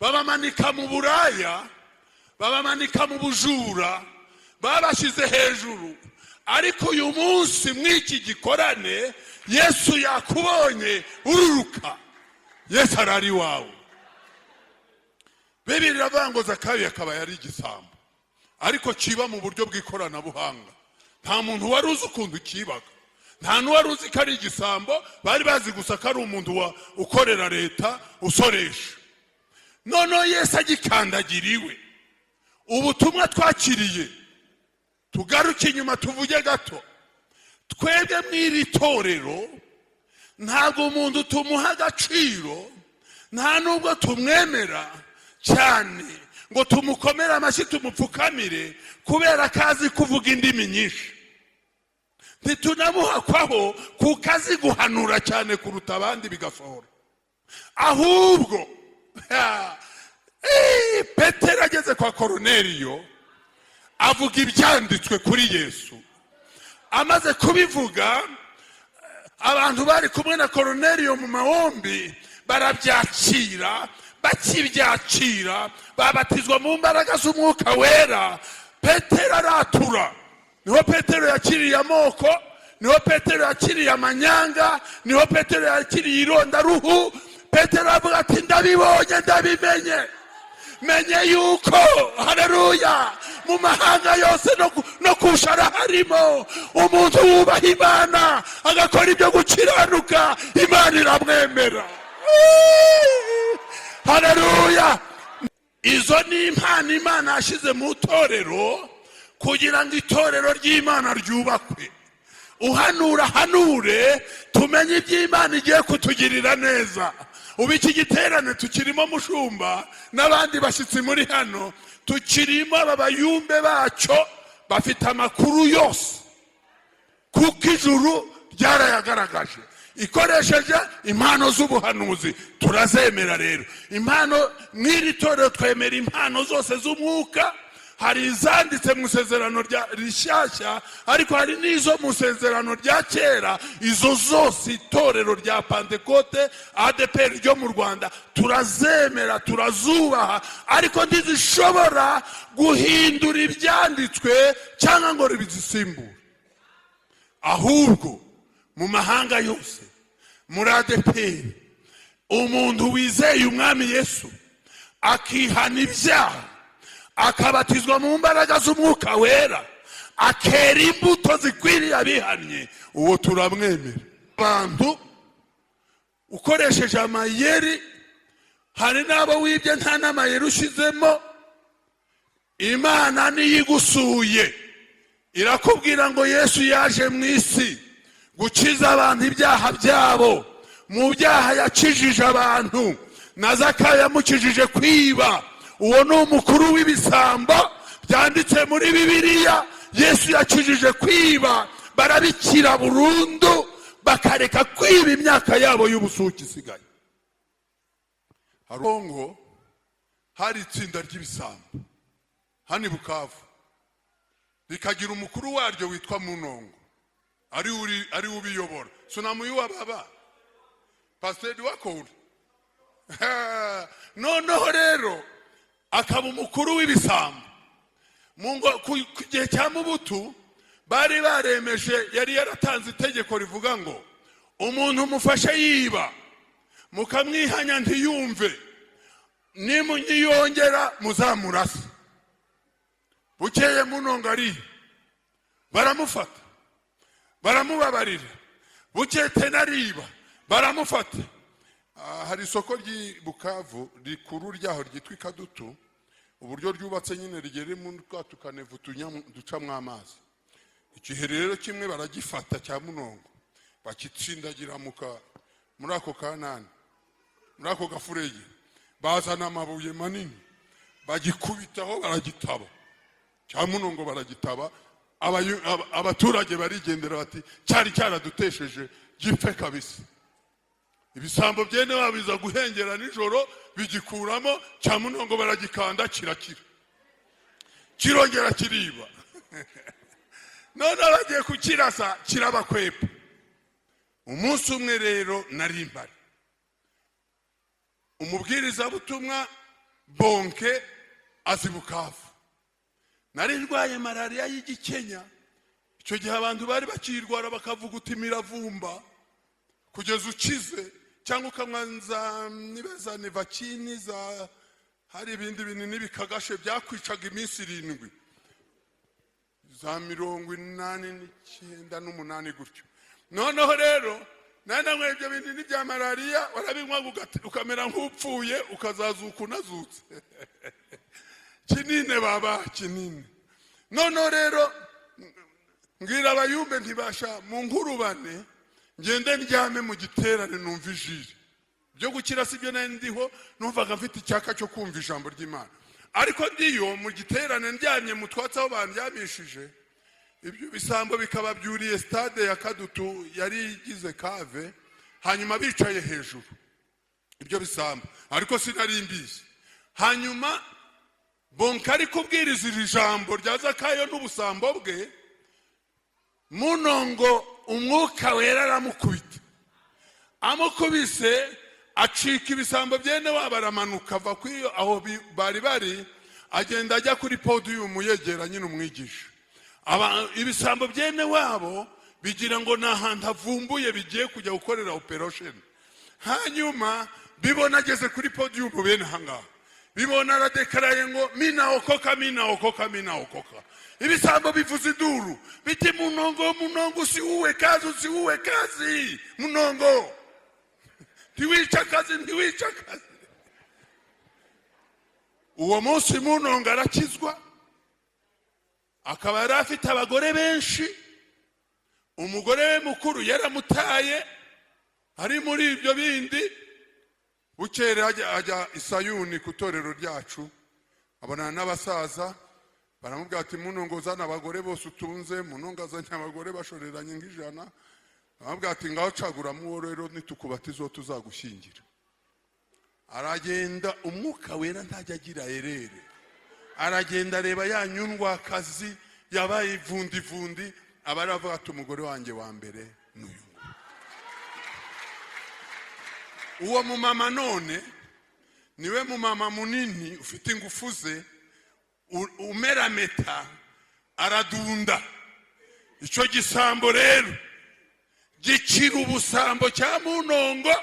babamanika mu buraya, babamanika mu bujura, babashyize hejuru. Ariko uyu munsi mw'iki gikorane, Yesu yakubonye, ururuka, Yesu arari iwawe. Bibiri iravuga ngo Zakayo akaba yari igisambo, ariko kiba mu buryo bw'ikoranabuhanga. Nta muntu wari uzi ukuntu kibaga, nta n'uwari uzi ko ari igisambo. Bari bazi gusa ko ari umuntu ukorera leta, usoresha. Noneho Yesu agikandagira iwe. Ubutumwa twakiriye, tugaruke inyuma tuvuge gato. Twebwe mu iri torero ntabwo umuntu tumuha agaciro, nta nubwo tumwemera cyane ngo tumukomere amashyi, tumupfukamire kubera ko azi kuvuga indimi nyinshi. Ntitunamuhakwaho kuko azi guhanura cyane kuruta abandi bigasohora. Ahubwo Petero ageze kwa Koroneriyo avuga ibyanditswe kuri Yesu. Amaze kubivuga, abantu bari kumwe na Koroneriyo mu mahombi barabyakira. Bakibyakira babatizwa mu mbaraga z'Umwuka Wera. Petero aratura. Niho Petero yakiriye amoko, niho Petero yakiriye amanyanga, niho Petero yakiriye irondaruhu. Petero aravuga ati: "Ndabibonye, ndabimenye, menye yuko, haleluya, mu mahanga yose no kushara harimo umuntu wubaha Imana, agakora ibyo gukiranuka, Imana iramwemera." Haleluya! Izo ni impano Imana yashyize mu itorero kugira ngo itorero ry'Imana ryubakwe. Uhanura hanure, tumenye iby'Imana igiye kutugirira neza. Ubu iki giterane tukirimo, mushumba n'abandi bashyitsi muri hano, tukirimo. Aba bayumbe bacyo bafite amakuru yose, kuko ijuru ryarayagaragaje ikoresheje impano z'ubuhanuzi. Turazemera rero impano. Mw'iri torero twemera impano zose z'umwuka. Hari izanditse mu isezerano rya rishyashya, ariko hari n'izo mu isezerano rya kera. Izo zose itorero rya Pantekote ADEPR ryo mu Rwanda turazemera, turazubaha, ariko ntizishobora guhindura ibyanditswe cyangwa ngo bizisimbure. Ahubwo Mu mahanga yose, muri ADEPR, umuntu wizeye Umwami Yesu, akihana ibyaha, akabatizwa mu mbaraga z'Umwuka Wera, akera imbuto zikwiriye abihannye, uwo turamwemera. Abantu ukoresheje amayeri, hari n'abo wibye nta n'amayeri ushyizemo. Imana niyo igusuye, irakubwira ngo Yesu yaje mu isi gukiza abantu ibyaha byabo. Mu byaha yakijije abantu, na Zakayo yamukijije kwiba. Uwo ni umukuru w'ibisambo byanditse muri Bibiliya. Yesu yakijije kwiba, barabikira burundu, bakareka kwiba imyaka yabo y'ubusuke isigaye. Kongo hari itsinda ry'ibisambo hano i Bukavu, rikagira umukuru waryo witwa Munongo, ari we ubiyobora. Sunamuyuwa baba pasiteri wakora. Noneho rero akaba umukuru w'ibisambo. Ku gihe cya Mobutu bari baremeje, yari yaratanze itegeko rivuga ngo umuntu mufashe yiba, mukamwihanya ntiyumve, nimunyiyongera muzamurase. Bukeye Munongo ariye, baramufata, baramubabarira. Bukeye tena ariba, baramufata. Hari isoko ry'i Bukavu rikuru ryaho ryitwa Ikadutu. Uburyo ryubatse nyine rigera mu twa tukanevu ducamo amazi. Igihe rero kimwe baragifata cya Munongo, bakitsindagira muri ako kanani, muri ako gafurege, bazana amabuye manini, bagikubitaho, baragitaba. Cya Munongo baragitaba. Abaturage barigendera, bati cyari cyaradutesheje, gipfe kabisa. Ibisambo byene babiza guhengera nijoro, bigikuramo cya Munongo, baragikanda, kirakira, kirongera kiriba. None bagiye kukirasa, kirabakwepa. Umunsi umwe rero nari mpari, umubwirizabutumwa Bonke azi Bukavu. Nari ndwaye malariya y'igikenya. Icyo gihe abantu bari bakirwara bakavuguta imiravumba kugeza ukize, cyangwa ukanywa za niba za Nivaquine, za hari ibindi binini bikagashe byakwicaga iminsi 7, za 89 n'umunani gutyo. Noneho rero nari nanyweye ibyo binini bya malariya, warabinywa ukamera nk'upfuye, ukazazuka unazutse. Kinine baba kinini. Noneho rero mbwira abayumbe, ntibasha mu nkurubane, ngende ndyame mu giterane numva ijiri byo gukira. Si byo nari ndiho, numvaga mfite icyaka cyo kumva ijambo ry'Imana. Ariko ndiyo mu giterane, ndyamye mu twatsi aho bandyamishije, ibyo bisambo bikaba byuriye stade ya Kadutu yari igize cave, hanyuma bicaye hejuru ibyo bisambo, ariko sinari mbizi. Hanyuma Bonka ari kubwiriza iri jambo rya Zakayo n'ubusambo bwe, Munongo Umwuka Wera aramukubita. Amukubise acika ibisambo byene wabo, aramanuka ava kuri aho bari bari, agenda ajya kuri podium yegera nyine umwigisha. Ibisambo byene wabo bigira ngo ni ahantu avumbuye bigiye kujya gukorera operation. Hanyuma bibona ageze kuri podium bene ahangaha, bibona aradekaraye ngo "Minaokoka, minaokoka, minaokoka." Ibisambo bivuza induru biti: "Munongo, Munongo, usiuwe kazi, usiuwe kazi, Munongo, ntiwica akazi, ntiwica akazi." Uwo munsi Munongo arakizwa. Akaba yari afite abagore benshi. Umugore we mukuru yaramutaye ari muri ibyo bindi. Bukere ajya i Sayuni ku torero ryacu, abonana n'abasaza, baramubwira ati: "Munongo, uzana abagore bose utunze." Munongo azanye abagore bashoreranye nk'100. Baramubwira ati: "Ngaho caguramo uwo rero, nitukubatizo tuzagushyingira." Aragenda, Umwuka Wera ntajya agira erreur, aragenda areba ya nyundwakazi yabaye ivundivundi, aba aravuga ati: "Umugore wanjye wa mbere ni uyu nguyu." Uwo mumama none niwe mumama munini ufite ingufu ze, umerameta, aradunda. Icyo gisambo rero Gikira ubusambo cya munongo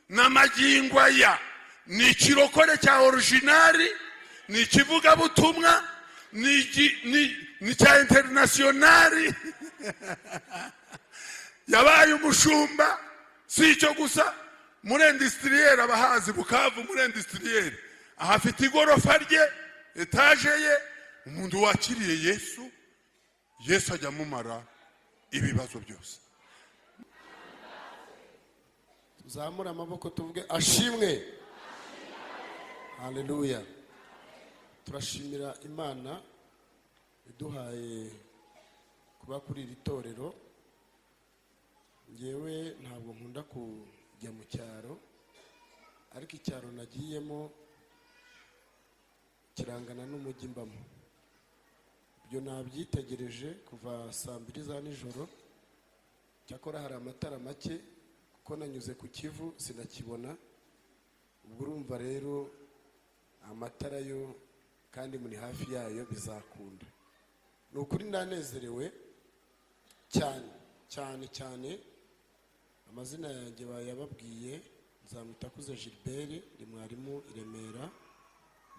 n'amagingo aya ni ikirokore cya original, ni ikivugabutumwa, ni cya international. Yabaye umushumba. Si icyo gusa, muri industriel, abahazi Bukavu muri industriel, ahafite igorofa rye, étage ye. Umuntu wakiriye Yesu, Yesu ajya amumara ibibazo byose. Tuzamure amaboko tuvuge ashimwe, haleluya. Turashimira Imana iduhaye kuba kuri iri torero. Ngewe ntabwo nkunda kujya mu cyaro, ariko icyaro nagiyemo kirangana n'umujyi mbamo. Ibyo nabyitegereje kuva saa 2 za nijoro. Cyakora hari amatara make, kuko nanyuze ku Kivu sinakibona. Ubwo urumva rero amatara yo, kandi muri hafi yayo, bizakunda. Ni ukuri ndanezerewe cyane cyane cyane. Amazina yanjye bayababwiye, Nzamwitakuze Gilbert, ndi mwarimu i Remera,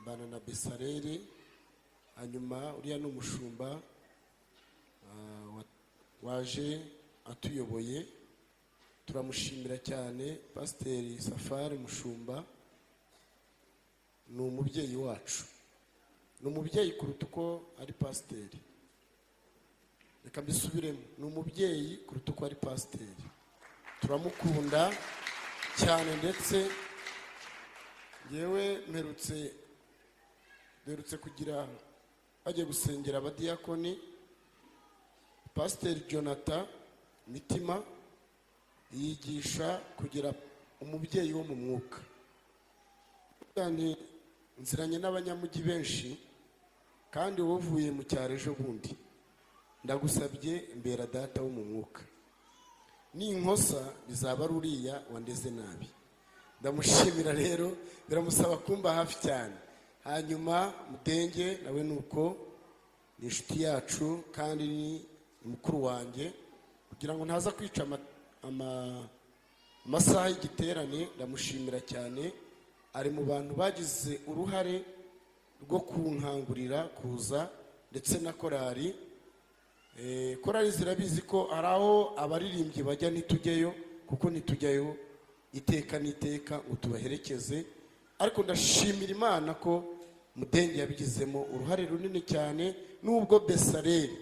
mbana na Besareri. Hanyuma uriya ni umushumba waje atuyoboye, turamushimira cyane. Pasiteri Safari Mushumba ni umubyeyi wacu, ni umubyeyi kuruta uko ari pasiteri. Reka mbisubiremo: ni umubyeyi kuruta uko ari pasiteri. Turamukunda cyane. Ndetse yewe mperutse kugira bagiye gusengera abadiyakoni, Pasiteri Jonathan Mitima yigisha kugira umubyeyi wo mu mwuka. Nti nziranye n'abanyamujyi benshi, kandi wowe uvuye mu cyaro ejo bundi, ndagusabye mbera data wo mu mwuka. Ninkosa bizaba ari uriya wandeze nabi. Ndamushimira rero, biramusaba kumba hafi cyane. Hanyuma Mudenge nawe ni uko, ni inshuti yacu kandi ni mukuru wanjye. Kugira ngo ntaza kwica amasaha y'igiterane, ndamushimira cyane. Ari mu bantu bagize uruhare rwo kunkangurira kuza, ndetse na korali. Korali zirabizi ko hari aho abaririmbyi bajya ntitujyeyo, kuko ntitujyayo iteka n'iteka ngo tubaherekeze. Ariko ndashimira Imana ko Mudenge yabigizemo uruhare runini cyane. Nubwo Besareri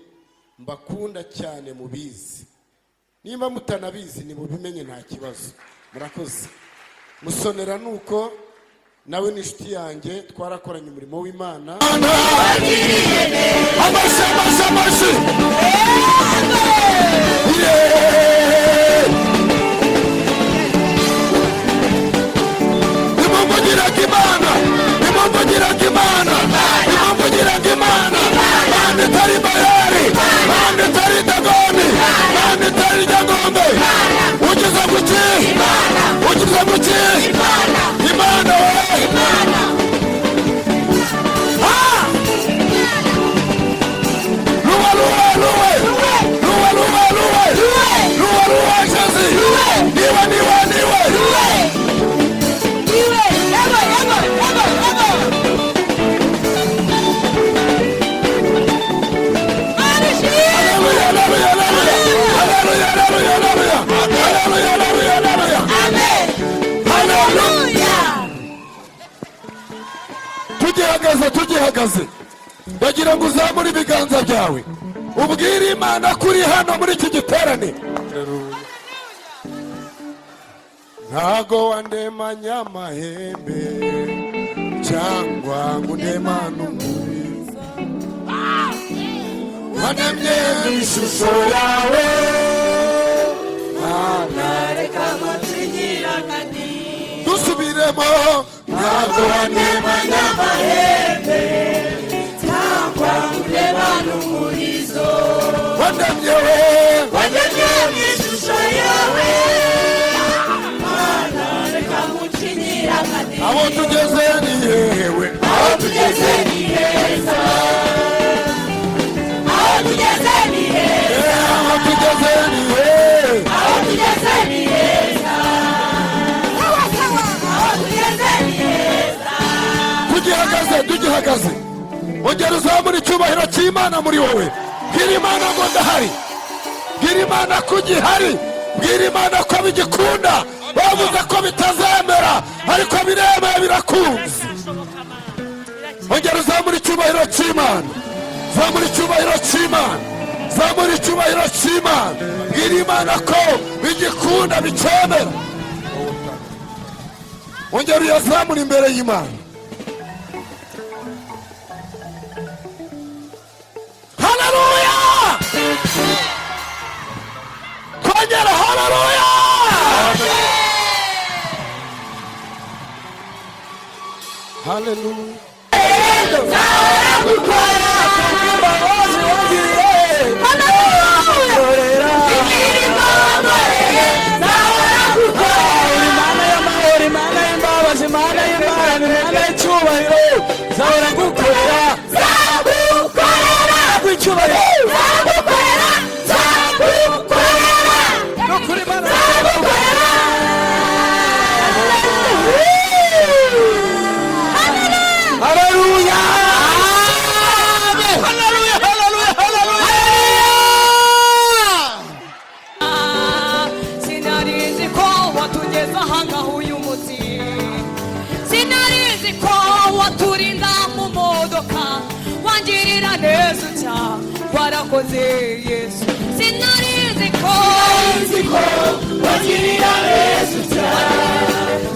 mbakunda cyane, mubizi, nimba mutanabizi nimubimenye, nta kibazo. Murakoze. Musonera nuko nawe ni inshuti yanjye, twarakoranye umurimo w'Imana. Amashyi, amashyi, amashyi! Yeah! Nimumvugiraga Imana, nimumvugiraga Imana, nimumvugiraga Imana. Mana itari Bayari, Mana itari Dagoni, Mana itari Ryangombe, ugize guki? Ugize guki? Imana we! Ah! Luwe, luwe, luwe, luwe, luwe, luwe, luwe, luwe, Jésus! Niwe, niwe, niwe! Iwe, yego, yego, yego, yego. Haleluya, haleluya, haleluya, haleluya, haleluya, haleluya, haleluya, haleluya! Amen. Haleluya! Tugihagaze, tugihagaze, ndagira ngo uzamure ibiganza byawe, ubwire Imana ko uri hano muri iki giterane. Ntago wandemanye amahembe cyangwa ngo undemane umurizo, wandemye mu ishusho yawe, Mana. Reka mucinyira akadi. Dusubiremo: ntago wandemanye amahembe cyangwa ngo umurizo, wandemye we, wandemye mu ishusho yawe, Mana, reka mucinyira akadi. Aho tugeze ni hewe? Aho tugeze ni heza, aho tugeze ni heza. Aho tugeze ni hewe? Aho. Ongera uzamura icyubahiro cy'Imana muri wowe. Bwira Imana ngo ndahari, bwira Imana ko ugihari, bwira Imana ko bigikunda. Bavuze ko bitazemera, ariko biremeye, birakunze. Ongera uzamura icyubahiro cy'Imana, zamura icyubahiro cy'Imana, zamura icyubahiro cy'Imana. Bwira Imana ko bigikunda, bicyemera. Ongera uyazamura imbere y'Imana. Haleluya! Kongera haleluya! Haleluya! Imana y'amahoro, Imana y'imbabazi, Imana y'Imana, Imana y'icyubahiro, nzahora ngukorera, nzagukorera icyubahiro, nzagukorera, nzagukorera, nukuri Imana nzagukorera. Haleluya! Haleluya, haleluya, haleluya! Sinari ko watugeza ahangaha uyu munsi, sinari ko waturinda mu modoka, wangirira neza utya, warakoze Yesu. Sinari ko wangirira neza utya,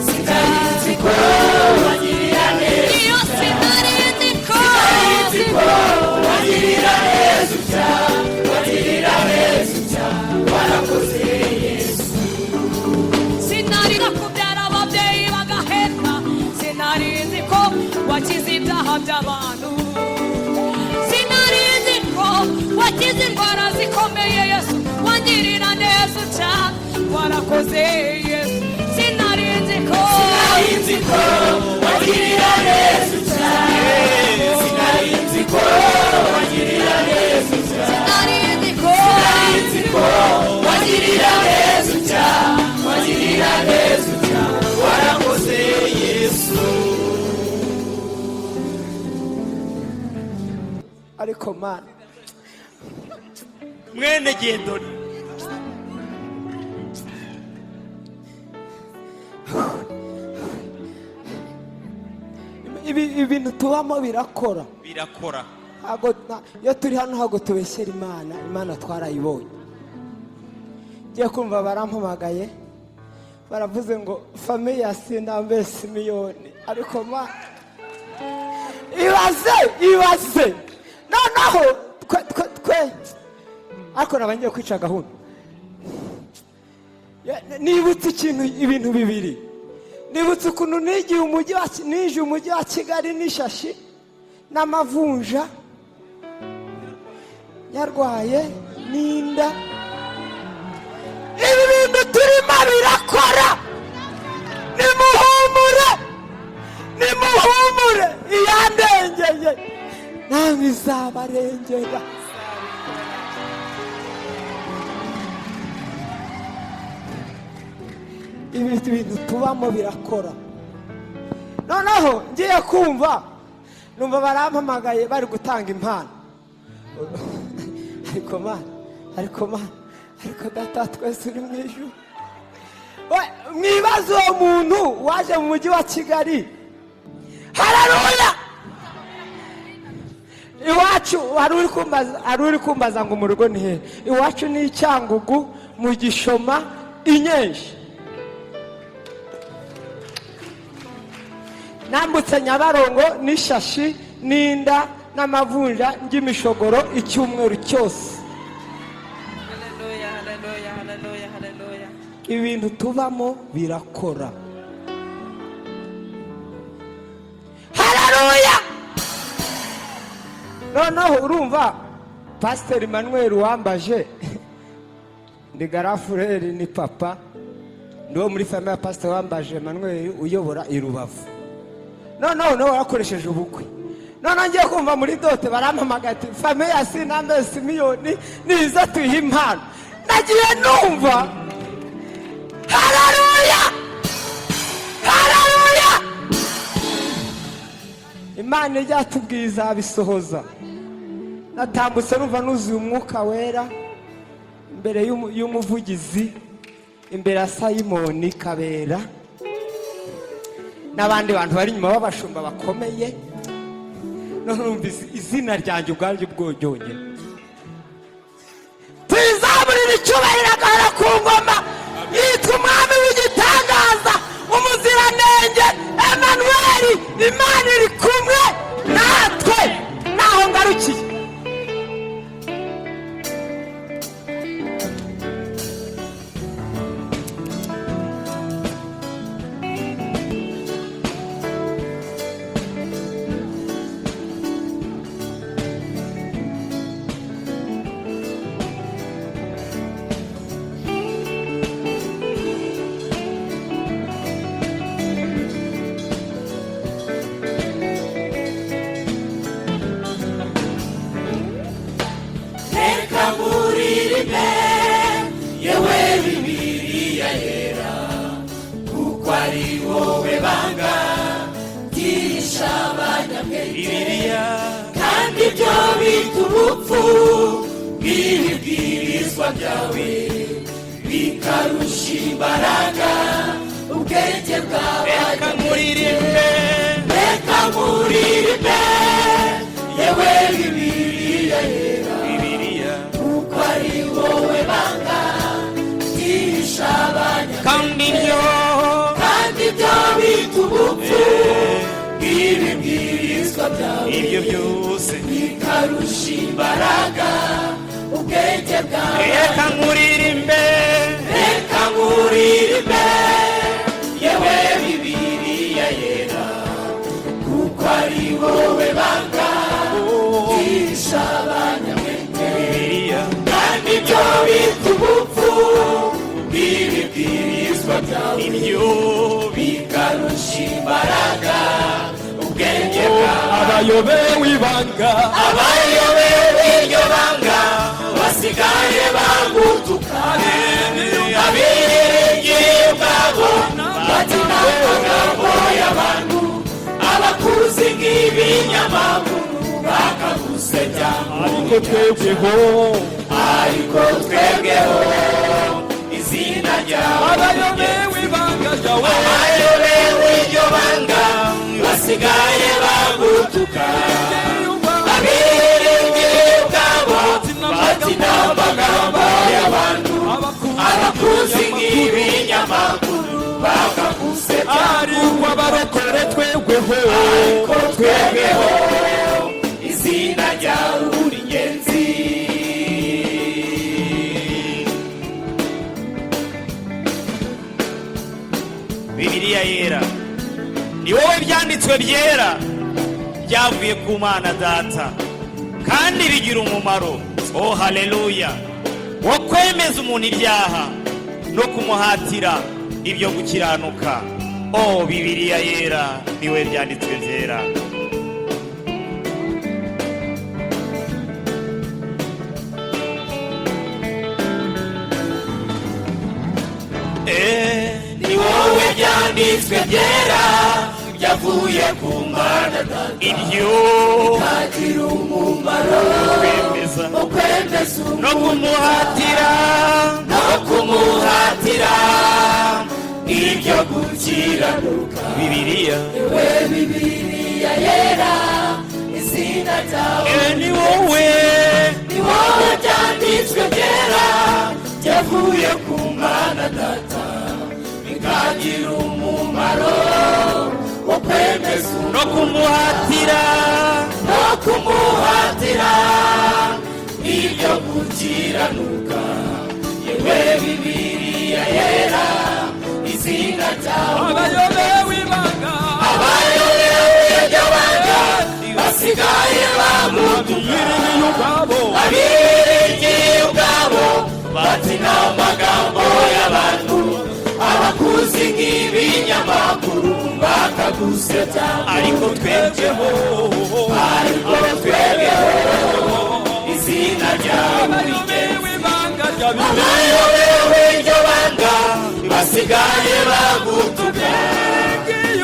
sinari ko wangirira neza, iyo sinari ko wangirira neza utya, wangirira neza utya, warakoze Yesu. Sinari kubyara ababyeyi bagaheka, sinari nzi ko wakize ibyaha by'abantu, sinari nzi ko wakize indwara zikomeye Yesu, wangirira neza utya, warakoze Yesu. Sinari nzi ko, sinari nzi ko wangirira neza utya, sinari nzi ko wangirira neza utya, sinari nzi ko, sinari nzi ko wangirira neza utya, wangirira neza utya, warakoze Yesu. Ariko Mana, Mwene Gendoni, ibi ibintu tubamo birakora, Birakora. Ntabwo iyo turi hano ntabwo tubeshyera Imana, Imana twarayibonye. Ngiye kumva barampamagaye, baravuze ngo famille ya Sinambe Simiyoni, ariko ma ibaze, ibaze noneho twe twe twe, ariko naba ngiye kwica gahunda. Nibutse ikintu, ibintu bibiri. Nibutse ukuntu nigiye umujyi wa nije umujyi wa Kigali n'ishashi n'amavunja, yarwaye n'inda. Ibi bintu turimo birakora. Nimuhumure, nimuhumure, iyandengeye namwe izabarengera. Ibi bintu tubamo birakora. Noneho ngiye kumva numva barampamagaye, bari gutanga impano. Ariko Mana, ariko Mana, ariko Data twese uri mu ijuru, mwibaze uwo muntu waje mu mujyi wa Kigali. Haleluya! Iwacu hari uri kumbaza ngo mu rugo ni hehe? Iwacu ni i Cyangugu mu Gishoma, Inyenshi. Nambutse Nyabarongo n'ishashi n'inda n'amavunja ry'imishogoro icyumweru cyose. Haleluya, haleluya, haleluya, haleluya. Ibintu tubamo birakora. Haleluya! Noneho urumva Pasiteri Emmanuel wambaje ni garafureri, ni papa, ni wo muri famille ya Pasiteri Wambaje Emmanuel uyobora i Rubavu. Noneho nawe warakoresheje ubukwe. Noneho ngiye kumva muri dot barampamagaye ati famille ya Sinambe Simiyoni niza tuyihe impano. Nagiye numva haleluya, haleluya! Imana iryatubwiye izabisohoza. Natambutse numva nuzuye Umwuka Wera imbere y'umuvugizi, imbere ya Simoni Kabera n'abandi bantu bari inyuma b'abashumba bakomeye. None numva izina ryanjye ubwaryo bwonyine. Tuyizamurire icyubahiro, agahora ku ngoma, yitwa Umwami w'igitangaza, Umuziranenge, Emanuweli, Imana iri kumwe natwe. Naho ngarukiye. Reka nkuririmbe, yewe Bibiliya yera, kuko ari wowe banga ryihisha abanyabwenge, kandi ibyo bita ubupfu bw'ibibwirizwa byawe bikarusha imbaraga ubwenge Reka bw'abanyabwenge. nkuririmbe. Reka nkuririmbe, yewe Bibiliya yera, Bibiliya, kuko ari wowe banga ryihisha abanyabwenge, kandi ibyo kandi ibyo bita ubupfu bw'ibibwirizwa byawe ibyo byose bikarusha imbaraga ubwenge bwawe. Reka nkuririmbe. Reka nkuririmbe, yewe Bibiliya yera, kuko ari wowe banga ryihisha abanyabwenge, Bibiliya, kandi ibyo bita ubupfu bw'ibibwirizwa byawe ibyo bikarusha imbaraga ubwenge bwawe. Abayobewe ibanga, Abayobewe iryo banga basigaye bagutuka, abiringiye ubwabo bati n'amagambo y'abantu, abakuzi nk'ibinyamakuru bakagusebya. Ariko twebweho, Ariko twebweho izina ryawe. Abayobewe ibanga ryawe, Abayobewe iryo banga basigaye bagutuka, abiringiye ubwabo bati n'amagambo y'abantu, abakuzi nk'ibinyamakuru bakagusebya. Ariko abarokore twebweho, Ariko twebweho izina ryawe uri ingenzi. Bibiliya yera, ni wowe byanditswe byera byavuye ku Mana Data, kandi bigira umumaro, oh haleluya, wo kwemeza umuntu ibyaha no kumuhatira ibyo gukiranuka. Oh Bibiliya yera, ni wowe byanditswe byera. Ni wowe byanditswe byera byavuye ku Mana Data, Ibyo bikagira umumaro kwemeza wo kwemeza no kumuhatira no kumuhatira ibyo gukiranuka. Bibiliya, We Bibiliya yera, izina ryawe, ni wowe, ni wowe byanditswe byera byavuye ku Mana Data, bikagira umumaro wo kwemeza no kumuhatira no kumuhatira ibyo gukiranuka. Yewe Bibiliya yera, izina ryawe, abayobewe ibanga, abayobewe iryo banga basigaye bamutuka, biringiye ubwabo, abiringiye ubwabo bati n'amagambo y'abantu, abakuzi nk'ibinyamakuru bakagusebya. Ariko twebweho, Ariko twebweho izina ryawe, abayobewe ibanga rya Bibiliya, abayobewe iryo banga basigaye bagutuka,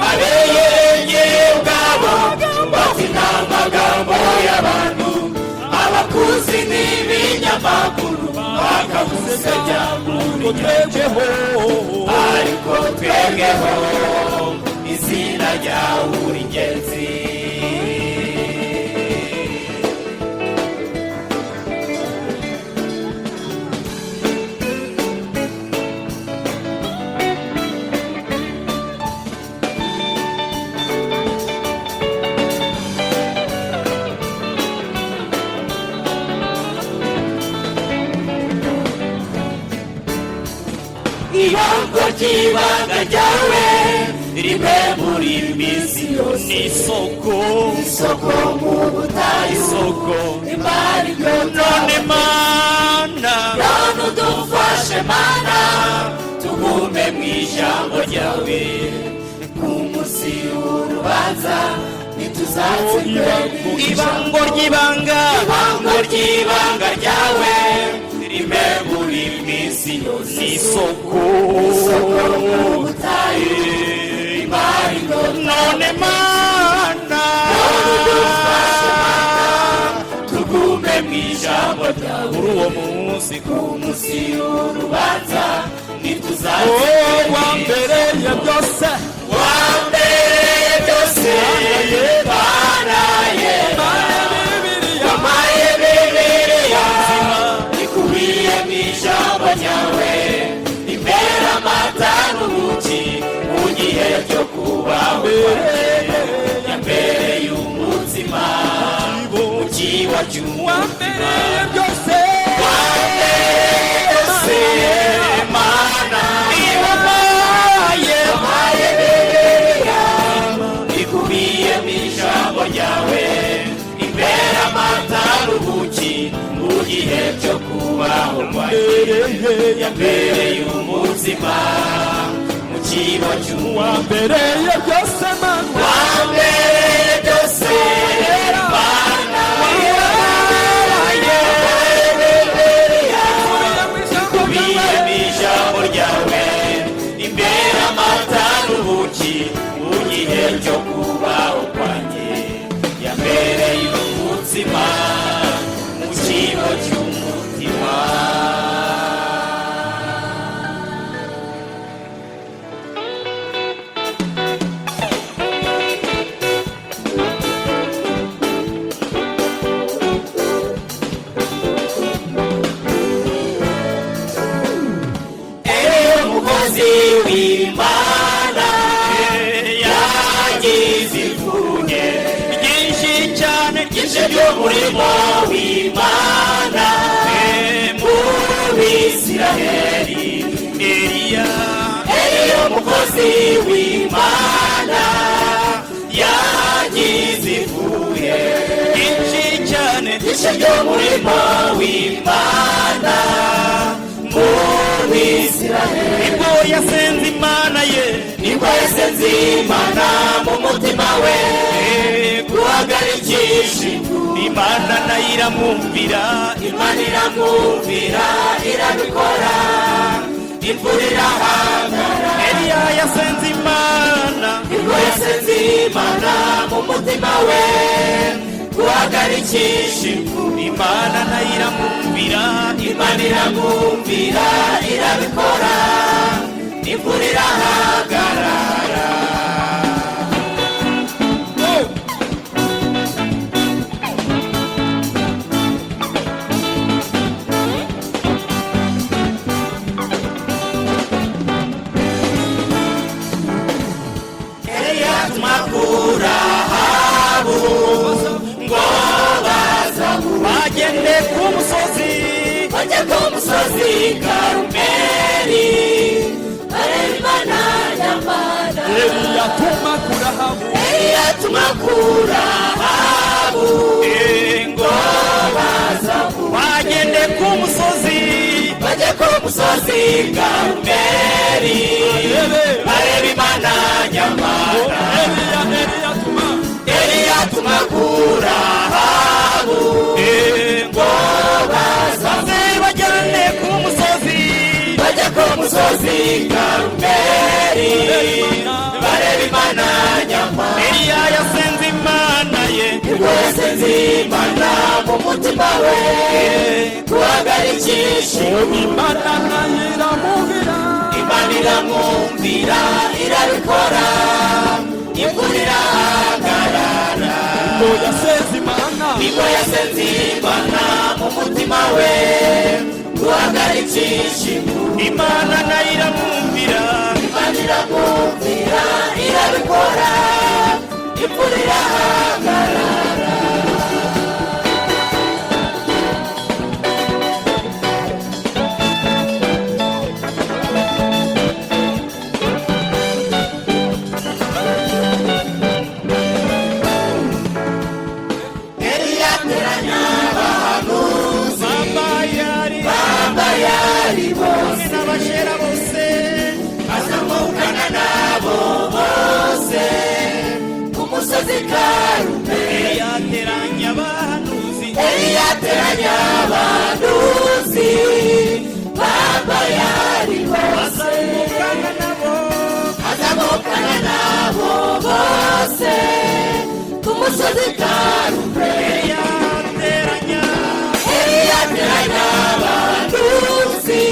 abiringiye ubwabo. Izina ryawe ariko twebweho, ariko twebweho izina ryawe uri ingenzi. Ibanga ry'ibanga ryawe ribe muri minsi yose, isoko, isoko mu butayu, isoko imana inyota. None Mana, none udufashe Mana, tugume mu ijambo ryawe, ku munsi w'urubanza ntituzatsindwe. Ibango ry'ibanga, Ibango ry'ibanga ryawe ribe muri minsi yose, isoko, isoko mu butayu, imana inyota. None Mana, udufashe Mana, tugume mu ijambo ryawe, kuri uwo munsi, ku munsi w'urubanza Oh, ntituzatsindwe. wa mbere ya byose, Wa mbere byose, Mana yera, wampaye Bibiliya ikubiye mu ijambo ryawe, imbera amata n'ubuki mu gihe cyo kubaho kwanjye, ya mbere y'umutsima mu kiwa wa cy'umutima. mbere ya byose, Wa mbere byose, Mana, wampaye, wampaye Bibiliya ikubiye mu ijambo ryawe, imbera amata n'ubuki mu gihe cyo kubaho kwanjye, ya mbere y'umutsima mu kibo wa cy'umutima. mbere ya byose Mana, Wa mbere byose, Mana, ikubiye mu ijambo ryawe, imbere amata n'ubuki mu gihe cyo kubaho kwanjye, ya mbere y'umutsima mu kibo cy'umutima. Eliya umukozi w'Imana yagize imvune ryinshi cyane, ryinshi ry'umurimo w'Imana mu Bisiraheli. Eliya, Eliya umukozi w'Imana yagize imvune ryinshi cyane, ryinshi ry'umurimo w'Imana mu Bisiraheli. Nibwo yasenze Imana ye, Nibwo yasenze Imana mu mutima we guhagarikisha imvura. Imana nayo iramwumvira, Imana iramwumvira irabikora, imvura irahagarara. Eliya yasenze Imana, Nibwo yasenze Imana mu mutima we guhagarikisha imvura. Imana nayo iramwumvira, Imana iramwumvira irabikora, imvura irahagarara. Eliya tumakura Ahabu ngo bazamu bagende ku musozi, bajya ku musozi Karumeli bareba Imana nyamana. Eliya tuma kuri Ahabu, Eliya tumakura Ahabu ngo bazamu bagende ku musozi, bajya ku musozi Karumeli bareba Imana nyamana. Eliya, Eliya tuma, Eliya tumakura Ahabu ngo bazamu maze bajyane ku musozi, bajya ku musozi Karumeli bareba Imana nyamana. Eliya yasenze Imana ye, Nibwo yasenze Imana mu Mu mutima we guhagarikisha. Imana nayo iramubwira. Imana iramwumvira, irabikora, imvura irahagarara. Ngo yasenze Imana. Nibwo yasenze Imana mu mutima we guhagarikisha imvura. Imana nayo iramwumvira. Imana iramwumvira, irabikora, imvura irahagarara. Eliya ateranya abahanuzi Babayari. Babayari bose n'abashera bose. Azamukana nabo bose ku musozi Karumeli. Yateranya abahanuzi. Eliya ateranya abahanuzi Babayari bose. Azamukana nabo. Azamukana nabo bose ku musozi Karumeli. Yateranya. Eliya ateranya abahanuzi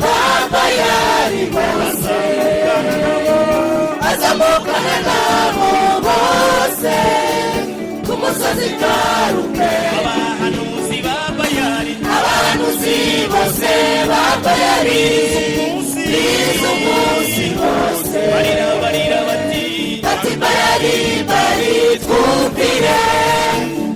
Babayari bose. Azamukana nabo bose ku musozi Karumeli. Abahanuzi babayari. Abahanuzi bose Babayari bize umunsi wose. Barira, barira bati. Bati: "Bayari, bari twumvire."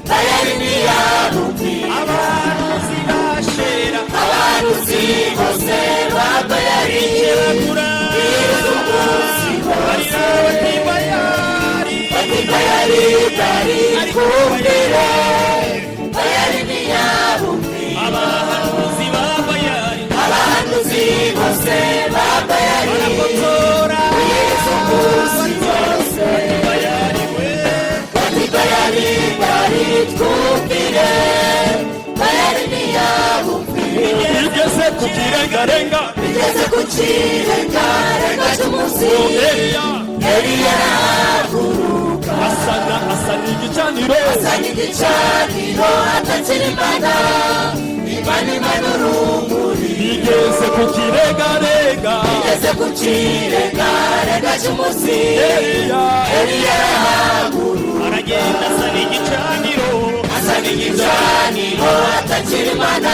Bayari ntiyabumvira. Abahanuzi bashera. Abahanuzi bose Babayari bize umunsi wose. Barira bati: "Bayari." Bati: "Bayari, bari twumvire." Bayari ntiyabumvira. Abahanuzi babayari. Abahanuzi bose Babayari barakotora. bize umunsi wose. Bayari we. Bati: "Bayari, bari twumvire." Bayari ntiyabumvira. Bigeze ku kirengarenga. Bigeze ku kirengarenga cy'umunsi. Eliya. Eliya arahaguruka. Asana igicaniro. Asana igicaniro, atakira Imana, Imana imanura urumuri. Bigeze ku kirengarenga. Bigeze ku kirengarenga cy'umunsi. Eliya. Eliya arahaguruka. Aragenda asana igicaniro. Asana igicaniro, atakira Imana,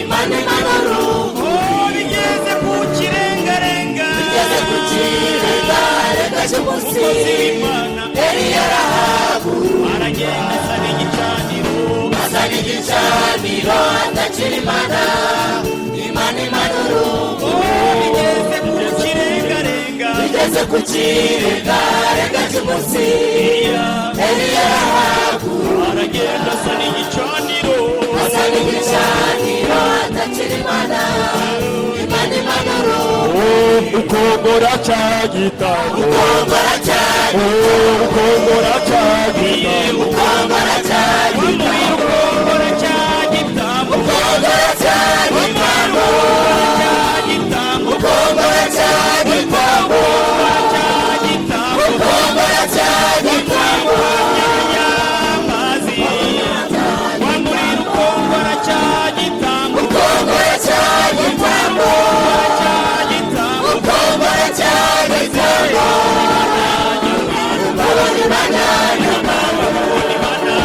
Imana imanura urumuri. Oh, bigeze ku kirengarenga. Bigeze ku kirengarenga cy'umunsi. Umukozi w'Imana. Eliya arahaguruka. Aragenda asana igicaniro. Asana igicaniro, atakira Imana, Imana imanura urumuri. Oh, bigeze ku kirengarenga. Bigeze ku kirengarenga cy'umunsi. Eliya. Eliya arahaguruka. Aragenda asana igicaniro. Asana igicaniro, atakira Imana, Imana imanura urumuri. Ukongora cya gitabo. Ukongora cya Ukongora cya gitabo. Ukongora cya gitabo. Ukongora cya gitabo. Ukongora cya gitabo. Gitabo. Ukongora cya gitabo. Gitabo. Ukongora cya gitabo. Amazi wa muriro ukongora cya gitambo. Ukongora cya gitambo. Cya gitambo. Ukongora cya gitambo. Babona Imana. Imana.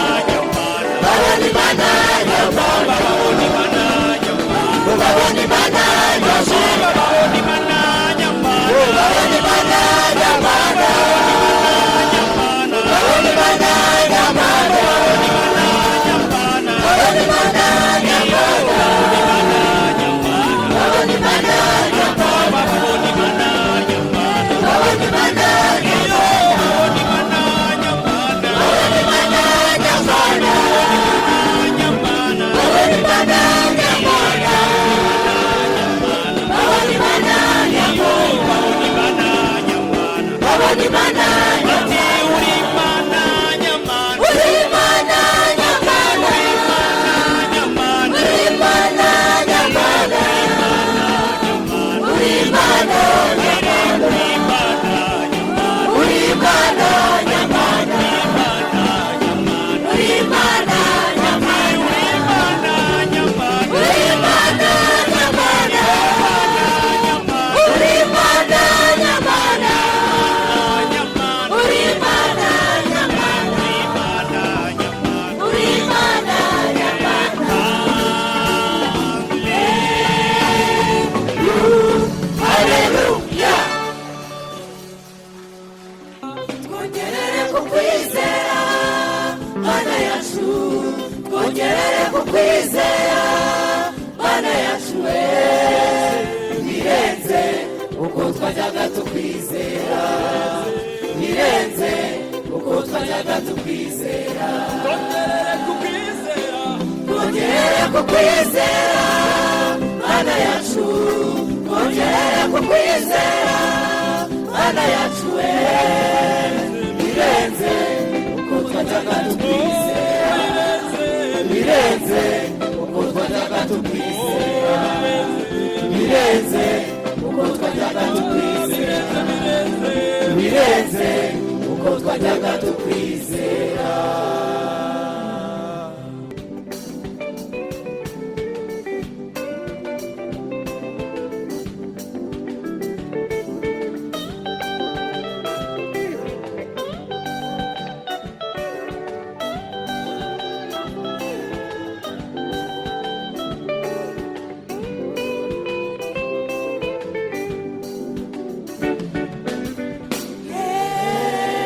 kukwizera Mana yacu we, birenze uko twajyaga tukwizera, birenze uko twajyaga tukwizera. Twongerere kukwizera, twongerere kukwizera Mana yacu, twongerere kukwizera Mana yacu we, birenze uko twajyaga tukwizera, birenze uko twajyaga tukwizera, birenze uko twajyaga tukwizera, birenze uko twajyaga tukwizera.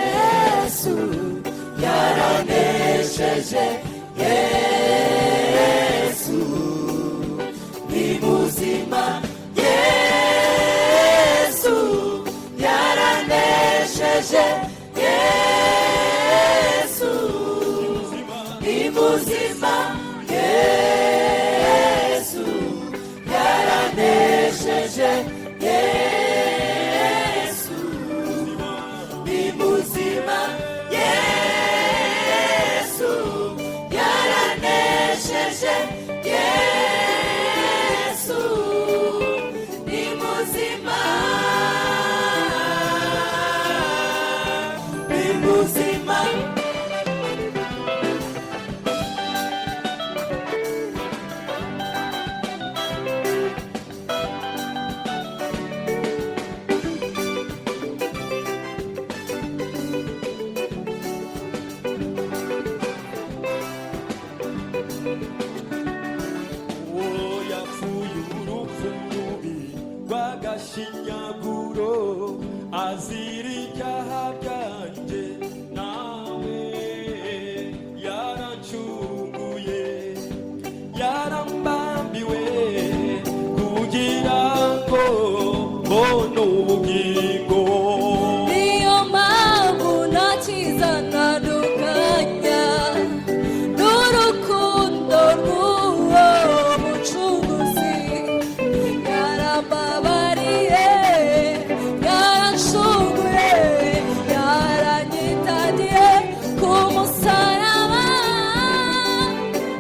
Yesu yaranesheje, Yesu ni muzima, Yesu yaranesheje, Yesu ni muzima, Yesu yaranesheje, Yesu ni muzima, Yesu yaranesheje, Yesu ni muzima, ni muzima. Uwo yapfuye urupfu rubi rw'agashinyaguro, azira ibyaha byanjye, nawe yaracunguye, yarambambiwe kugira ngo mbone ubugingo. Niyo mpamvu nta cyiza ntandukanya n'urukundo rw'uwo mucunguzi. Yarambabariye, yaranshunguye, yaranyitagiye ku musaraba.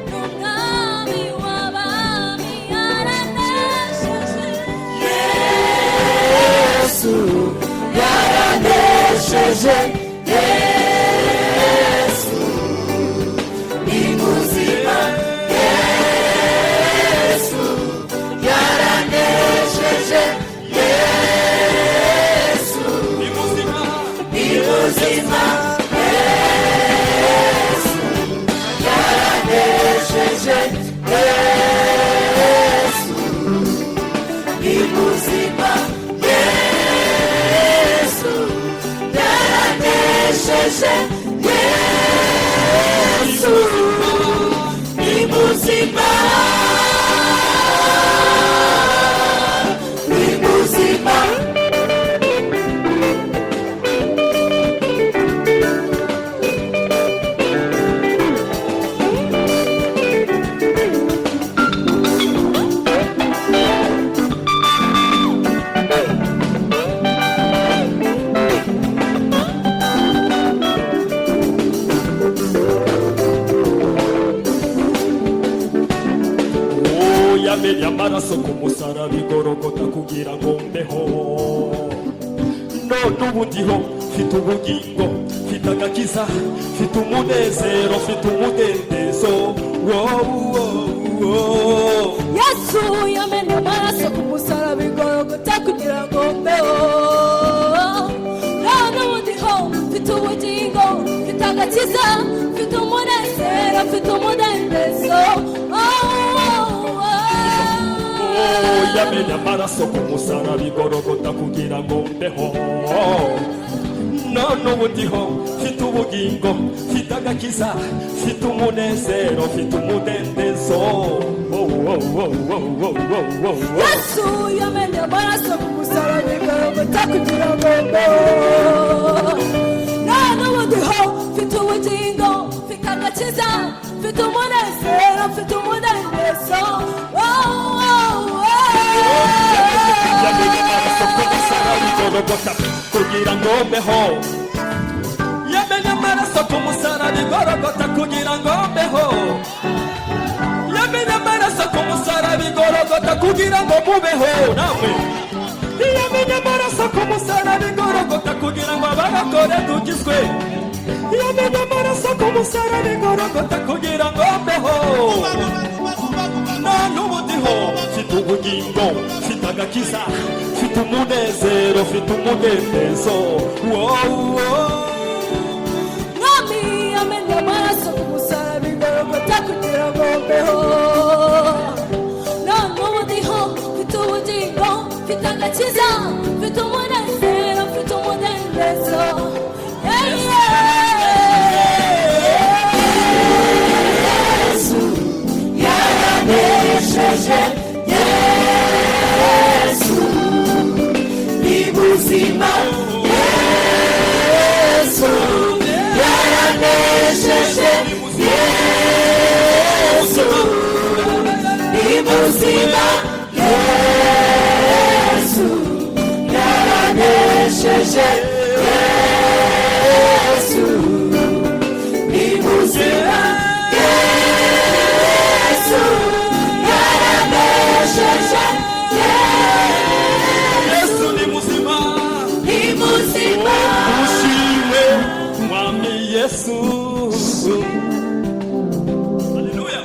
N'umwami w'abami, yaranesheje. Yesu yaranesheje, Yesu ni muzima, Yesu yaranesheje, Yesu ni muzima, ni muzima, Yesu yaranesheje, Yesu ni muzima, Yesu yaranesheje, Yesu ni muzima, ni muzima. Uwo yamenye amaraso ku musaraba igorogota kugira ngo mbeho, none ubu ndiho, mfite ubugingo, mfite agakiza, mfite umunezero, mfite umudendezo. Wowo, wowo. Yesu yamenye amaraso ku musaraba igorogota kugira ngo mbeho, none ubu ndiho, mfite ubugingo, mfite agakiza, mfite umunezero, mfite umudendezo. Oh, oh, oh. Yamenye amaraso ku musaraba igorogota kugira ngo mbeho, none ubu ndiho, mfite ubugingo, mfite agakiza, mfite umunezero, mfite umudendezo. Amaraso. Oh, oh, oh, oh, oh, oh, oh, oh. Yesu yamenye amaraso ku musaraba igorogota kugira ngo mbeho. None ubu ndiho, mfite ubugingo, mfite agakiza, mfite umunezero, mfite umudendezo. Oh, oh, oh. Yamenye amaraso ku musaraba igorogota kugira ngo mbeho. Yamenye amaraso ku musaraba igorogota kugira ngo mbeho. Yamenye amaraso ku musaraba igorogota kugira ngo mubeho namwe. Yamenye amaraso ku musaraba igorogota kugira ngo abagakore dukizwe. Yamenye amaraso ku musaraba igorogota kugira ngo mbeho. None ubu ndiho, mfite ubugingo, mfite agakiza, mfite umunezero, mfite umudendezo. Wow, wow. Mwami yamenye amaraso ku musaraba igorogota kugira ngo mbeho. None ubu ndiho, mfite ubugingo, mfite agakiza, mfite umunezero, mfite umudendezo. Yeah, yeah. Yesu yaranesheje, Yesu ni muzima, Yesu yaranesheje, Yesu ni muzima, Yesu yaranesheje, Yesu ni muzima, Yesu yaranesheje, Yesu ni muzima, ni muzima. Ushimwe Mwami Yesu. Haleluya.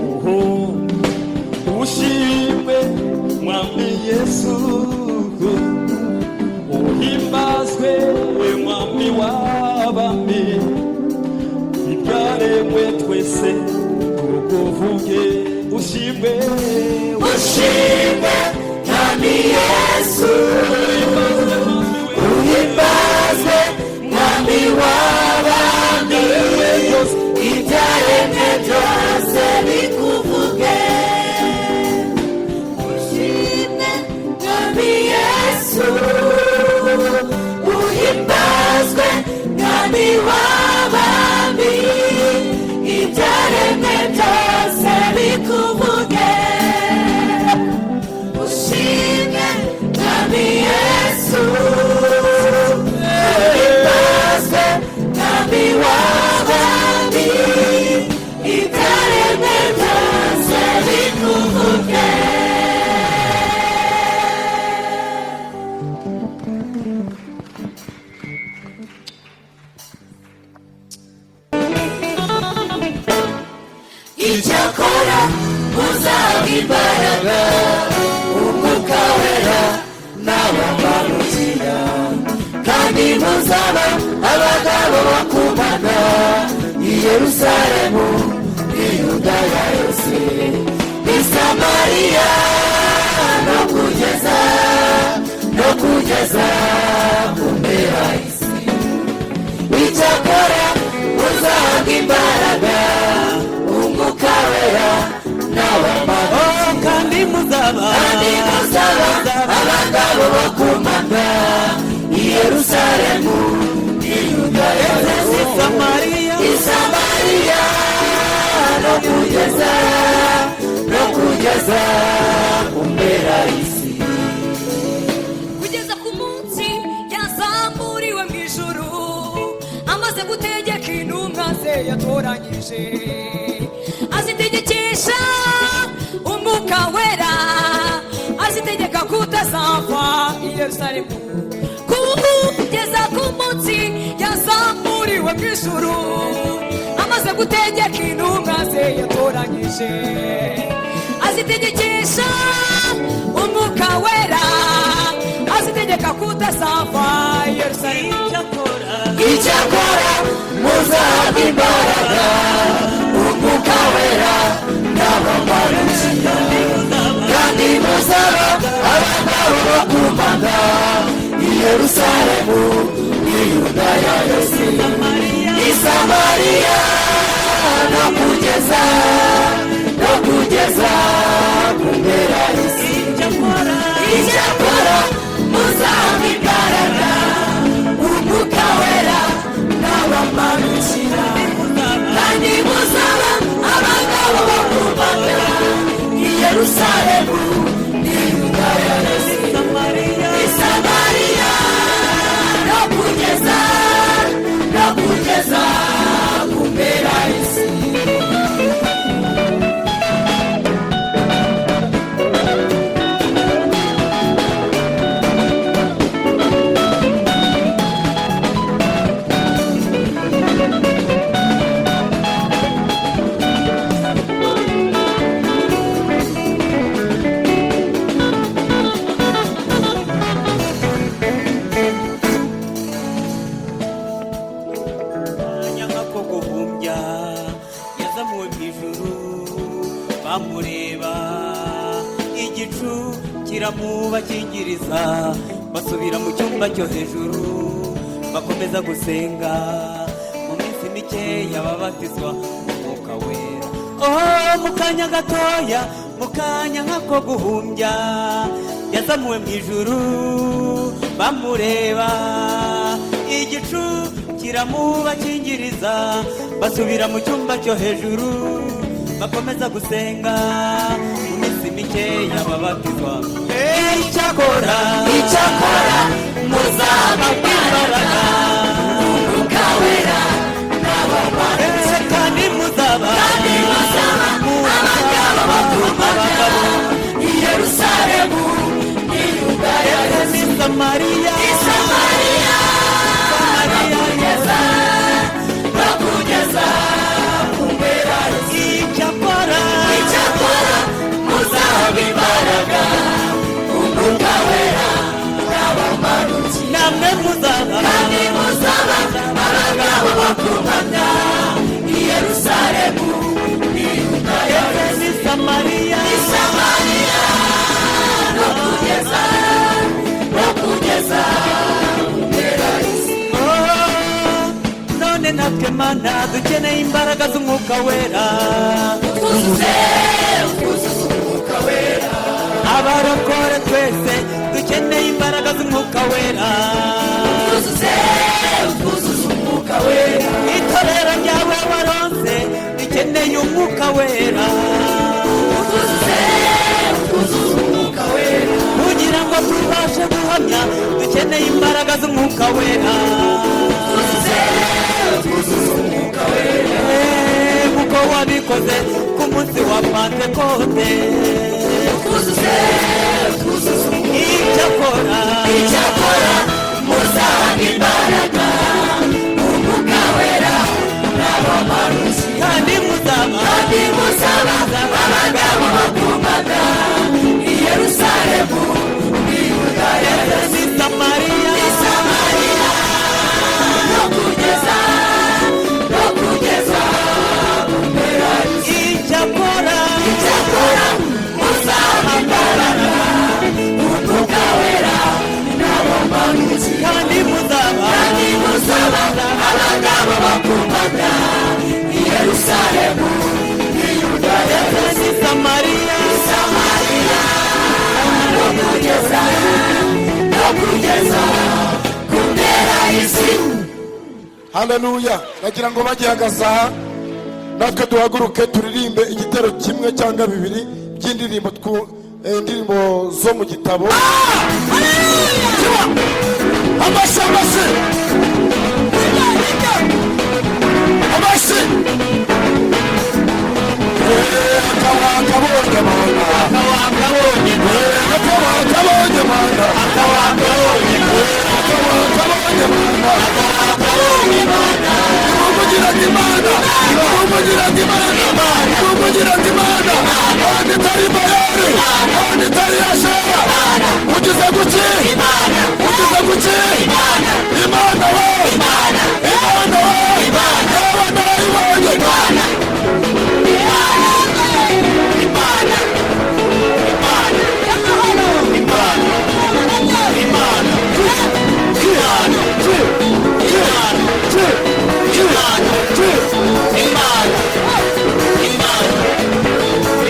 Oho, ushimwe Mwami Yesu, uhimbazwe Mwami w'abami, ibyaremwe twese tukuvuge, ushimwe. Ushimwe Mwami Yesu, uhimbazwe Mwami w'abami, ibyaremwe byose bikuvuge. Ushimwe Mwami Yesu, uhimbazwe Mwami w'abami, ibyaremwe byose bikuvuge. Ushimwe Mwami Yesu, uhimbazwe Mwami w'abami, ibyaremwe byose bikuvuge. Icyakora muzahabwa imbaraga, umwuka wera n'abamanukira, kandi muzaba abagabo bakumana i Yerusalemu, i Yudaya yose, i Samariya, no kugeza ku mpera y'isi. Icyakora muzahabwa imbaraga, umwuka wera n'abamanukira, kandi muzaba, kandi muzaba abagabo bakumana i Yerusalemu, i Yudaya yose, i Samariya, i Samariya, no kugeza ku mpera y'isi. Kugeza ku munsi yazamuriwe mu ijuru, amaze gutegeka intumwa ze yatoranyije, azitegekesha umwuka wera, azitegeka kutazava i Yerusalemu. Kugeza ku munsi yazamuriwe mu ijuru, amaze gutegeka intumwa ze yatoranyije, azitegekesha umwuka wera, azitegeka kutazava i Yerusalemu. Icyakora muzahabwa imbaraga, umwuka wera n'abamanukira, kandi muzaba abagabo bakumana i Yerusalemu, i Yudaya yose, i Samariya, no kugeza, no kugeza ku mpera y'isi. Icyakora muzaba imbaraga, Umwuka Wera n'abamanukira, kandi muzaba abagabo bo kumvana i Yerusalemu, i Yudaya yose, i Samariya, no kugeza, no kugeza ku mpera y'isi. Kanya nk'ako guhumbya yazamuwe mu ijuru, bamureba igicu kiramubakingiriza, basubira mu cyumba cyo hejuru bakomeza gusenga. Mu minsi mikeya babatizwa mu Mwuka Wera. Oh, mu kanya gatoya, mu kanya nk'ako guhumbya yazamuwe mu ijuru, bamureba igicu kiramubakingiriza, basubira mu cyumba cyo hejuru bakomeza gusenga. Mu minsi mikeya babatizwa. Icyakora, Icyakora muzaba imbaraga, Umwuka Wera n'abamanukira, kandi muzaba, kandi muzaba abagabo bo kumvana i Yerusalemu, i Yudaya yose, i Samariya, i Samariya, no kugeza, no kugeza ku mpera y'isi. Icyakora, Icyakora muzaba imbaraga, Umwuka Wera n'abamanukira, namwe muzaba, kandi muzaba abagabo bo kumvana i Yerusalemu, i Yudaya yose, i Samariya, i Samariya, no kugeza, no kugeza ku mpera y'isi. Oh, none natwe Mana dukeneye imbaraga z'Umwuka Wera. Twuzuze, twuzuze Umwuka Wera. Abarokore twese dukeneye imbaraga z'Umwuka Wera. Twuzuze, twuzuze Umwuka Wera. Itorero ryawe waronse rikeneye Umwuka Wera. Twuzuze, twuzuze Umwuka Wera. Kugira ngo tubashe guhamya dukeneye imbaraga z'Umwuka Wera. Twuzuze, twuzuze Umwuka Wera. Eh, nkuko wabikoze ku munsi wa Pantekote. Twuzuze, twuzuze Umwuka. Icyakora, Icyakora muzaba imbaraga, Umwuka Wera n'abamanukira, kandi muzaba, kandi muzaba abagabo bo kumvana i Yerusalemu, i Yudaya yose, i Samariya, i Samariya, no kugeza, no kugeza ku mpera y'isi. Icyakora, Icyakora muzaba imbaraga, Umwuka Wera n'abamanukira, kandi muzaba, kandi muzaba abagabo bo kumvana i Yerusalemu, i Yudaya yose, i Samariya, i Samariya, no kugeza, no kugeza ku mpera y'isi. Haleluya! Nagira ngo bagihagaze aha, natwe duhaguruke turirimbe igitero kimwe cyangwa bibiri by'indirimbo indirimbo zo mu gitabo. Amashyi, amashyi, amashyi! Akabonye mana, akabonye mana, akabonye mana, nimumugiraga Imana, nimumugiraga Imana, nimumugiraga Imana, kandi itari Bayali, kandi itari Ashera. Ugize guki? Ugize guki? Imana we, Imana we, yewe narayibonye. Imana, Imana, Imana, Imana. Imana, Imana, Imana,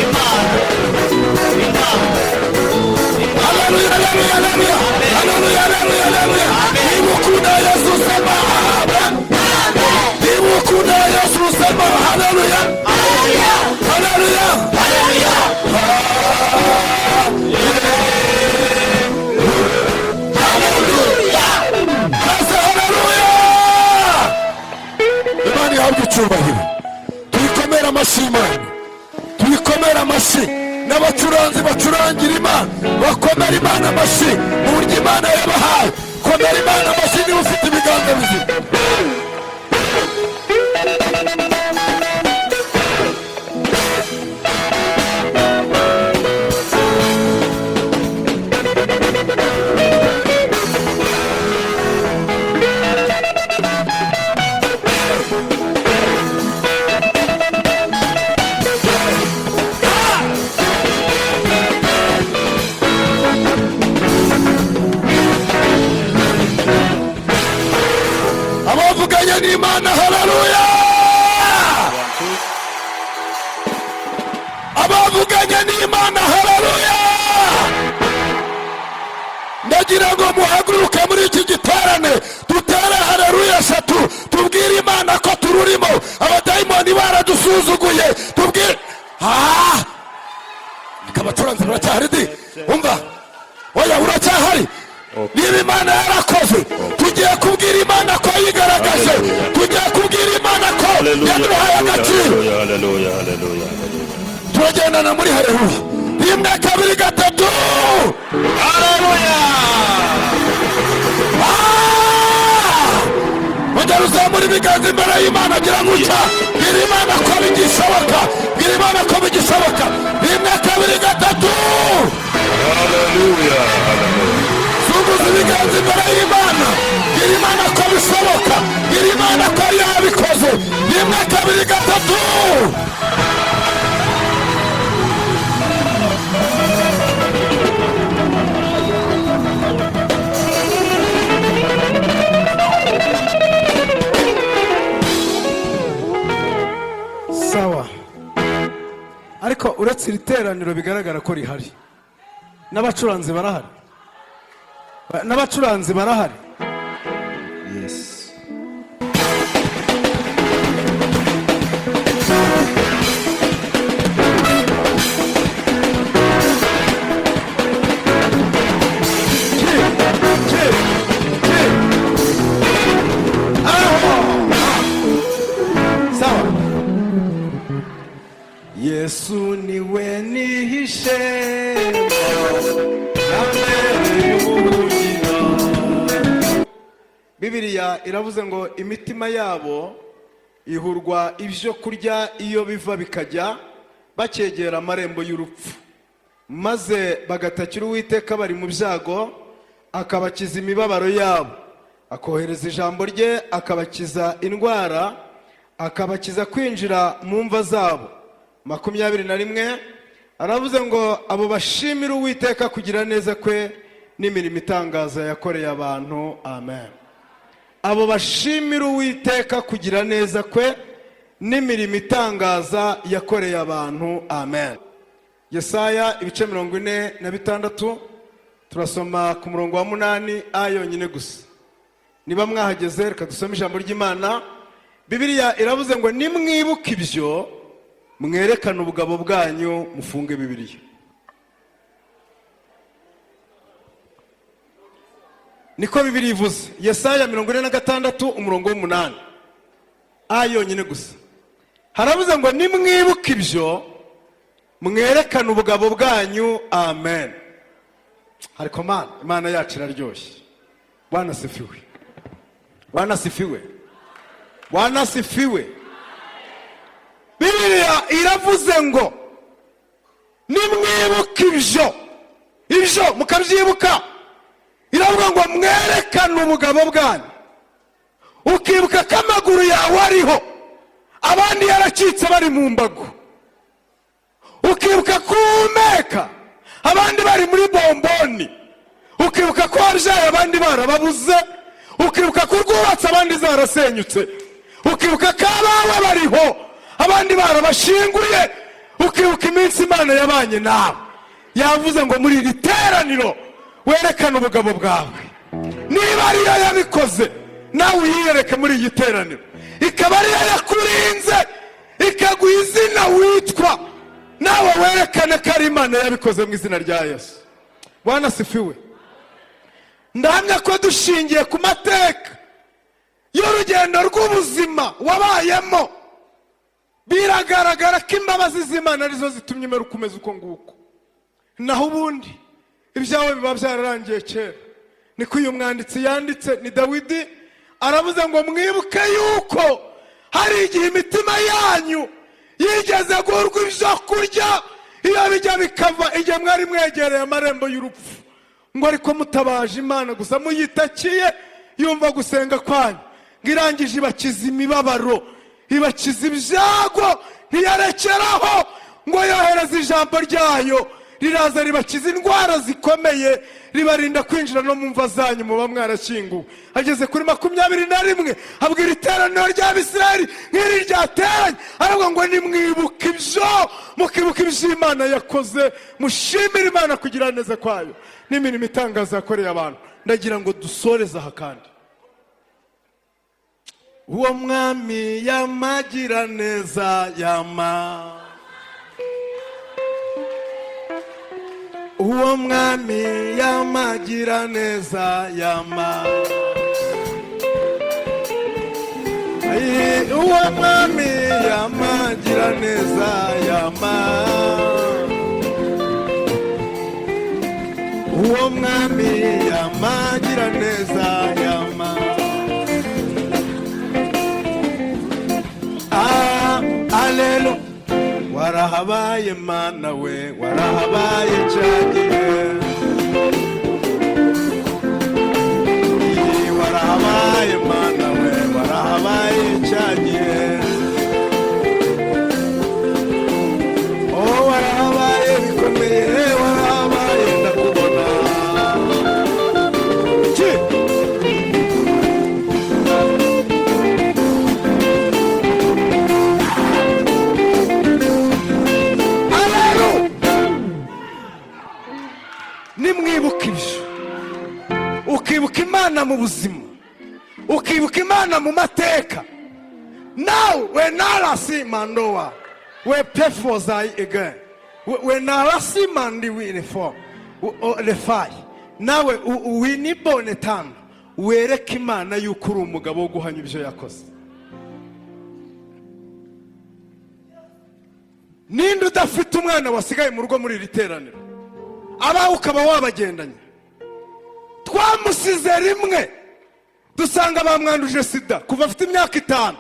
Imana, Imana. Haleluya, haleluya, haleluya. Haleluya, haleluya, haleluya. Niba ukunda Yesu sema amen. Niba ukunda Yesu sema haleluya. Haleluya. Haleluya. Maze haleluya. Imana ihabwe icyubahiro. Tuyikomere amashyi Imana. Tuyikomere amashyi n'abacuranzi bacurangira Imana, bakomere Imana amashyi mu buryo Imana yabahaye. Komera Imana amashyi niba ufite ibiganza bizima. Abavuganye n'Imana, haleluya. Abavuganye n'Imana, haleluya. Ndagira ngo muhaguruke muri iki giterane, dutere haleluya eshatu, tubwire Imana ko tururimo. Abadayimoni baradusuzuguye, tubwire. Ah! Abacuranzi baracyahari di? Umva, oya, uracyahari. Niba Imana yarakoze, tugiye kubwira Imana ko yigaragaje, tugiye kubwira Imana ko yaduhaye agaciro. Haleluya, haleluya, haleluya. Turagendana muri haleluya. Rimwe, kabiri, gatatu, haleluya. Ongera uzamura ibiganza imbere y'Imana, gira gutya, bwira Imana ko bigishoboka, bwira Imana ko bigishoboka. Rimwe, kabiri, gatatu, Haleluya, haleluya. Zunguza ibiganza imbere y'Imana, bwira Imana ko bishoboka, bwira Imana ko yabikoze. Rimwe, kabiri, gatatu. Sawa, ariko uretse iri teraniro bigaragara ko rihari, n'abacuranzi barahari, n'abacuranzi barahari. Yes. Sawa. Yesu niwe nihishe, nambereye ubuhungiro. Bibiliya iravuze ngo imitima yabo ihurwa ibyo kurya iyo biva bikajya, bakegera amarembo y'urupfu, maze bagatakira Uwiteka bari mu byago, akabakiza imibabaro yabo, akohereza ijambo rye akabakiza indwara, akabakiza kwinjira mu mva zabo. 21 aravuze ngo abo bashimira Uwiteka kugira neza kwe n'imirimo itangaza yakoreye abantu. Amen. Abo bashimira Uwiteka kugira neza kwe n'imirimo itangaza yakoreye abantu. Amen. Yesaya ibice 46, turasoma ku murongo wa 8 a yonyine gusa. Niba mwahageze, reka dusome ijambo ry'Imana. Bibiliya iravuze ngo nimwibuke ibyo, mwerekane ubugabo bwanyu, mufunge Bibiliya. Niko Bibiliya ivuze. Yesaya 46 umurongo w'8 a yonyine gusa, haravuze ngo nimwibuke ibyo, mwerekane ubugabo bwanyu. Amen. Ariko Mana, Imana yacu iraryoshye. Bwana sifiwe, Bwana sifiwe, Bwana sifiwe. Bibiliya iravuze ngo nimwibuka ibyo, ibyo mukabyibuka, iravuga ngo mwerekane ubugabo bwanyu. Ukibuka ko amaguru yawe ariho, abandi yaracitse bari mu mbago. Ukibuka ko uhumeka, abandi bari muri bomboni. Ukibuka ko wabyaye, abandi barababuze. Ukibuka ko urwubatse abandi zarasenyutse, ukibuka ko abawe bariho abandi barabashyinguye, ukibuka iminsi Imana yabanye nawe. Yavuze ngo muri iri teraniro werekane ubugabo bwawe. Niba ariyo yabikoze, nawe uyiyereke muri iyi teraniro. Ikaba ariyo yakurinze, ikaguha izina witwa, nawe werekane ko ari Imana yabikoze mu izina rya Yesu. Bwana sifiwe. Ndahamya ko dushingiye ku mateka y'urugendo rw'ubuzima wabayemo, biragaragara ko imbabazi z'Imana arizo zitumye umera uko umeze uko nguko. Naho ubundi ibyawe biba byararangiye kera. Niko uyu mwanditsi yanditse, ni Dawidi. Aravuze ngo mwibuke yuko hari igihe imitima yanyu yigeze guhurwa ibyo kurya, iyo bijya bikava, igihe mwari mwegereye amarembo y'urupfu, ngo ariko mutabaje Imana gusa, muyitakiye, yumva gusenga kwanyu, ngo irangije ibakiza imibabaro, ibakiza ibyago. Ntiyarekeraho, ngo yohereza ijambo ryayo, riraza ribakiza indwara zikomeye, ribarinda kwinjira no mu mva zanyu muba mwarashyinguwe. Ageze kuri 21, abwira iteraniro ry'Abisirayeli nk'iri ryateranye, aravuga ngo nimwibuke ibyo, mukibuka iby'Imana yakoze, mushimire Imana kugira neza kwayo n'imirimo itangaza yakoreye abantu. Ndagira ngo dusoreze aha. Kandi uwo mwami yamagira neza, yama uwo mwami yamagira neza, yama Ayi, uwo mwami yamagira neza, yama uwo mwami yamagira neza, yama. Ah, alelu warahabaye Mana we, warahabaye cyagihe. Iyi, warahabaye Mana we, warahabaye cyagihe. Oh, warahabaye bikomeye, warahabaye ndakubona. Ki? Aleluya! Nimwibuka ibyo, ukibuka Imana mu buzima, ukibuka Imana mu mateka, nawe wenarasi mandowa we pefozayi again, wenarasi mandi wirefo refayi, nawe winibone tano, wereke Imana yuko uri umugabo wo guhanya ibyo yakoze. Ninde udafite umwana wasigaye mu rugo muri iri teraniro, abawe ukaba wabagendanye? Twamusize rimwe dusanga bamwanduje sida kuva afite imyaka 5,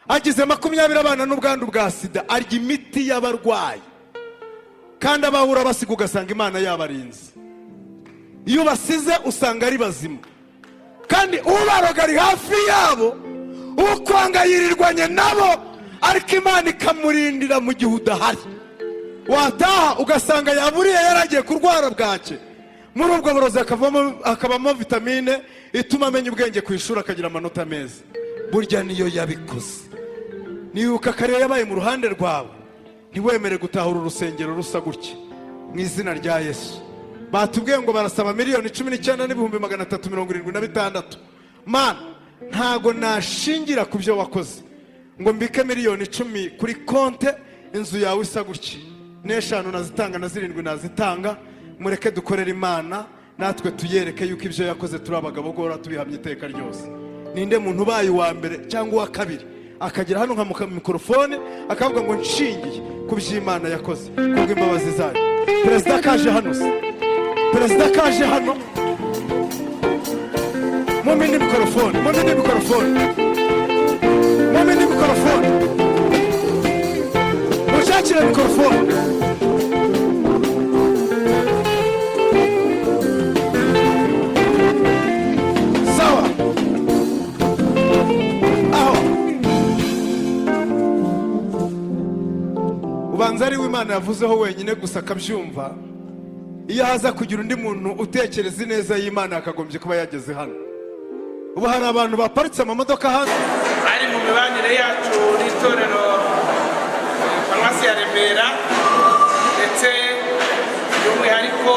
agize 20 abana n'ubwandu bwa sida, arya imiti y'abarwayi. Kandi abahura basiga ugasanga Imana yabarinze. Iyo basize usanga ari bazima, kandi ubaroga ari hafi yabo, ukwanga yirirwanye nabo, ariko Imana ikamurindira mu gihe udahari. Wataha ugasanga yaburiye, yaragiye kurwara bwake. Muri ubwo burozi hakabamo vitamine ituma amenya ubwenge ku ishuri, akagira amanota meza. Burya niyo yabikoze. Nibuka kare yabaye mu ruhande rwawe, ntiwemere gutahura urusengero rusa gutya mu izina rya Yesu. Batubwiye ngo barasaba 19,376,000. Mana, ntago nashingira ku byo wakoze ngo mbike miliyoni 10 kuri konte, inzu yawe isa gutya. N'eshanu nazitanga, na zirindwi nazitanga. Mureke dukorere Imana, natwe tuyereke yuko ibyo yakoze turi abagabo guhora tubihamya iteka ryose. Ninde muntu ubaye uwa mbere cyangwa uwa kabiri akagera hano nka mikorofone akavuga ngo nshingiye ku by'Imana yakoze kubw'imbabazi zayo? Perezida kaje hano se? Perezida kaje hano, mumpe mikorofone, mumpe mikorofone, mumpe mikorofone, mushakire mikorofone. Sawa, aho ubanza ari we Imana yavuzeho wenyine gusa akabyumva. Iyo haza kugira undi muntu utekereza ineza y'Imana, yakagombye kuba yageze hano. Ubu hari abantu baparitse amamodoka hanze. Ari mu mibanire yacu n'itorero paruwasi ya Remera, ndetse by'umwihariko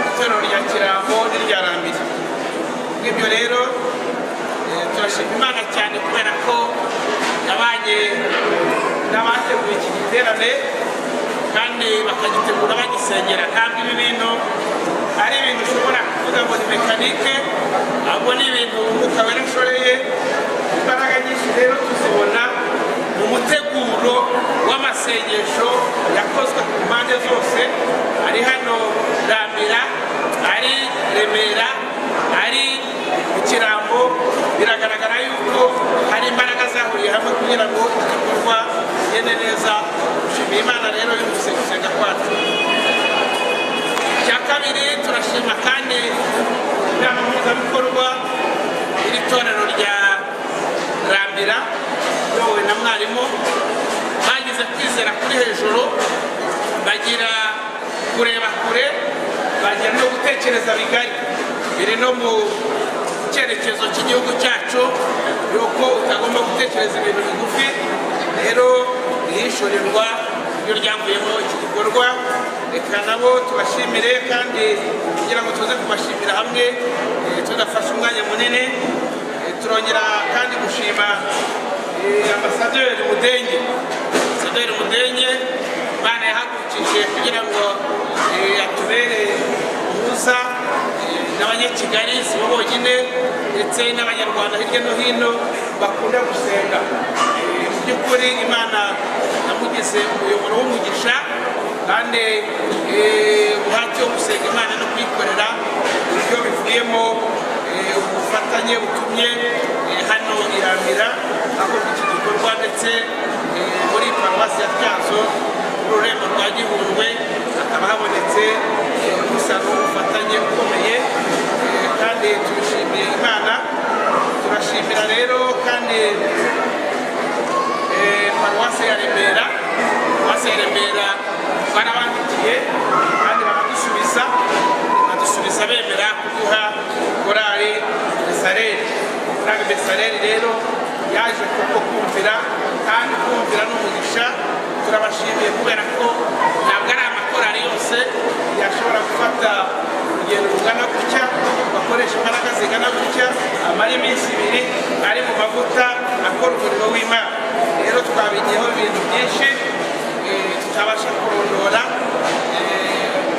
itorero rya Kirambo n'irya Rambiri. Kubw'ibyo rero turashima Imana cyane kubera ko yabanye n'abateguye iki giterane kandi bakagitegura bagisengera. Ntabwo ibi bintu ari ibintu ushobora kuvuga ngo ni mécanique, ahubwo ni ibintu Umwuka Wera ashoreye. Imbaraga nyinshi rero tuzibona mu muteguro w'amasengesho yakozwe ku mpande zose, ari hano Rambira, ari Remera, ari mu Kirambo. Biragaragara yuko hari imbaraga zahuriye hamwe kugira ngo iki gikorwa kigende neza. Dushimiye Imana rero yumvise gusenga kwacu. Icya kabiri, turashima kandi inama mpuzabikorwa iri torero rya Rambira iyobowe na mwarimu. Bagize kwizera kuri hejuru, bagira kureba kure, bagira no gutekereza bigari biri no mu cyerekezo cy'igihugu cyacu, yuko utagomba gutekereza ibintu bigufi. Rero ihishurirwa iyo ryavuyemo iki gikorwa, reka nabo tubashimire. Kandi kugira ngo tuze kubashimira hamwe tudafashe umwanya munini, turongera kandi gushima ambasaderi Mudenge. Ambasaderi Mudenge Imana yahagurukije kugira ngo atubere umuhuza n'Abanyakigali, si bo bonyine, ndetse n'Abanyarwanda hirya no hino bakunda gusenga. Mu by'ukuri Imana yamugize umuyoboro w'umugisha, kandi umuhati wo gusenga Imana no kuyikorera ibyo bivuyemo ubufatanye butumye hano Irambira hakorwa iki gikorwa, ndetse muri paruwasi ya Tyazo, mu rurembo rwa Gihundwe, hakaba habonetse umusaruro w'ubufatanye ukomeye, kandi tubishimiye Imana. Turashimira rero kandi paruwasi ya Remera. Paruwasi ya Remera barabandikiye kandi baradusubiza bemera kuduha korali Besareri. Korali Besareri rero yaje kuko kumvira, kandi kumvira ni umugisha. Turabashimiye kubera ko ntabwo ari amakorali yose yashobora gufata urugendo rungana gutya, bakoresha imbaraga zingana gutya, amara iminsi 2 ari mu mavuta akora umurimo w'Imana. Rero twabigiyeho ibintu byinshi tutabasha kurondora.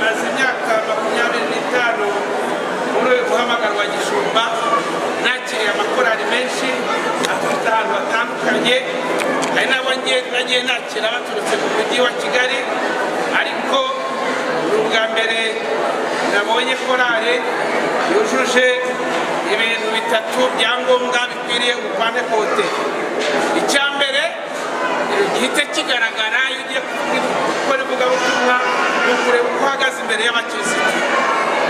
Maze imyaka 25 muri uyu muhamagaro wa gishumba, nakiriye amakorali menshi aturutse ahantu hatandukanye, hari n'abo nagiye nakira baturutse mu mujyi wa Kigali, ariko ni ubwa mbere nabonye korali yujuje ibintu bitatu bya ngombwa bikwiriye ubupantekote. Icya mbere gihite kigaragara iyo ugiye gukora ivugabutumwa ni ukureba uko uhagaze imbere y'abakirisitu.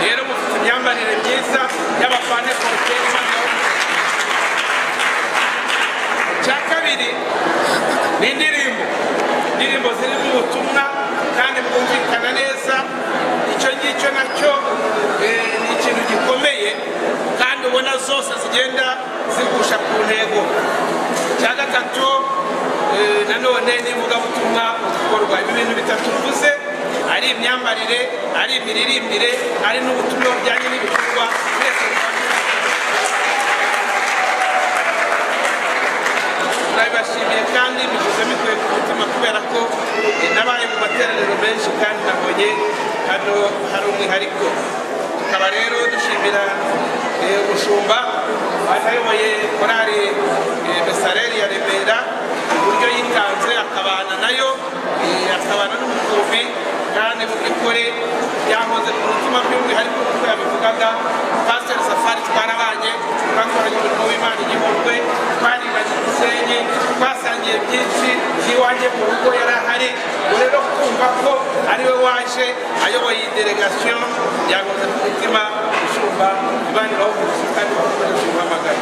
Rero mufite imyambarire myiza y'abapantekote. Icya kabiri ni indirimbo, indirimbo zirimo ubutumwa kandi bwumvikana neza. Icyo ngicyo nacyo ni ikintu gikomeye, kandi ubona zose zigenda zigusha ku ntego. Icya gatatu nanone ni ivugabutumwa bukorwa. Ibi bintu bitatu mvuze, ari imyambarire, ari imiririmbire, ari n'ubutumwa bujyanye n'ibikorwa, mwese turabibashimiye kandi mbishyize bikuye ku mutima, kubera ko nabaye mu materaniro menshi kandi nabonye hano hari umwihariko. Tukaba rero dushimira umushumba ayoboye korali Besareri ya Remera, uburyo yitanze akabana nayo, akabana n'umukumbi, kandi mu by'ukuri byahoze ku mutima by'umwihariko nk'uko yabivugaga. Pasiteri Safari twarabanye, twakoranye umurimo w'Imana igihundwe, twariganye Gisenyi, twasangiye byinshi iwanjye mu rugo yari ahari. Rero kumva ko ari we waje ayoboye iyi delegasiyo byahoze ku mutima. Umushumba, Imana ibahe umugisha kandi bakomeje umuhamagaro.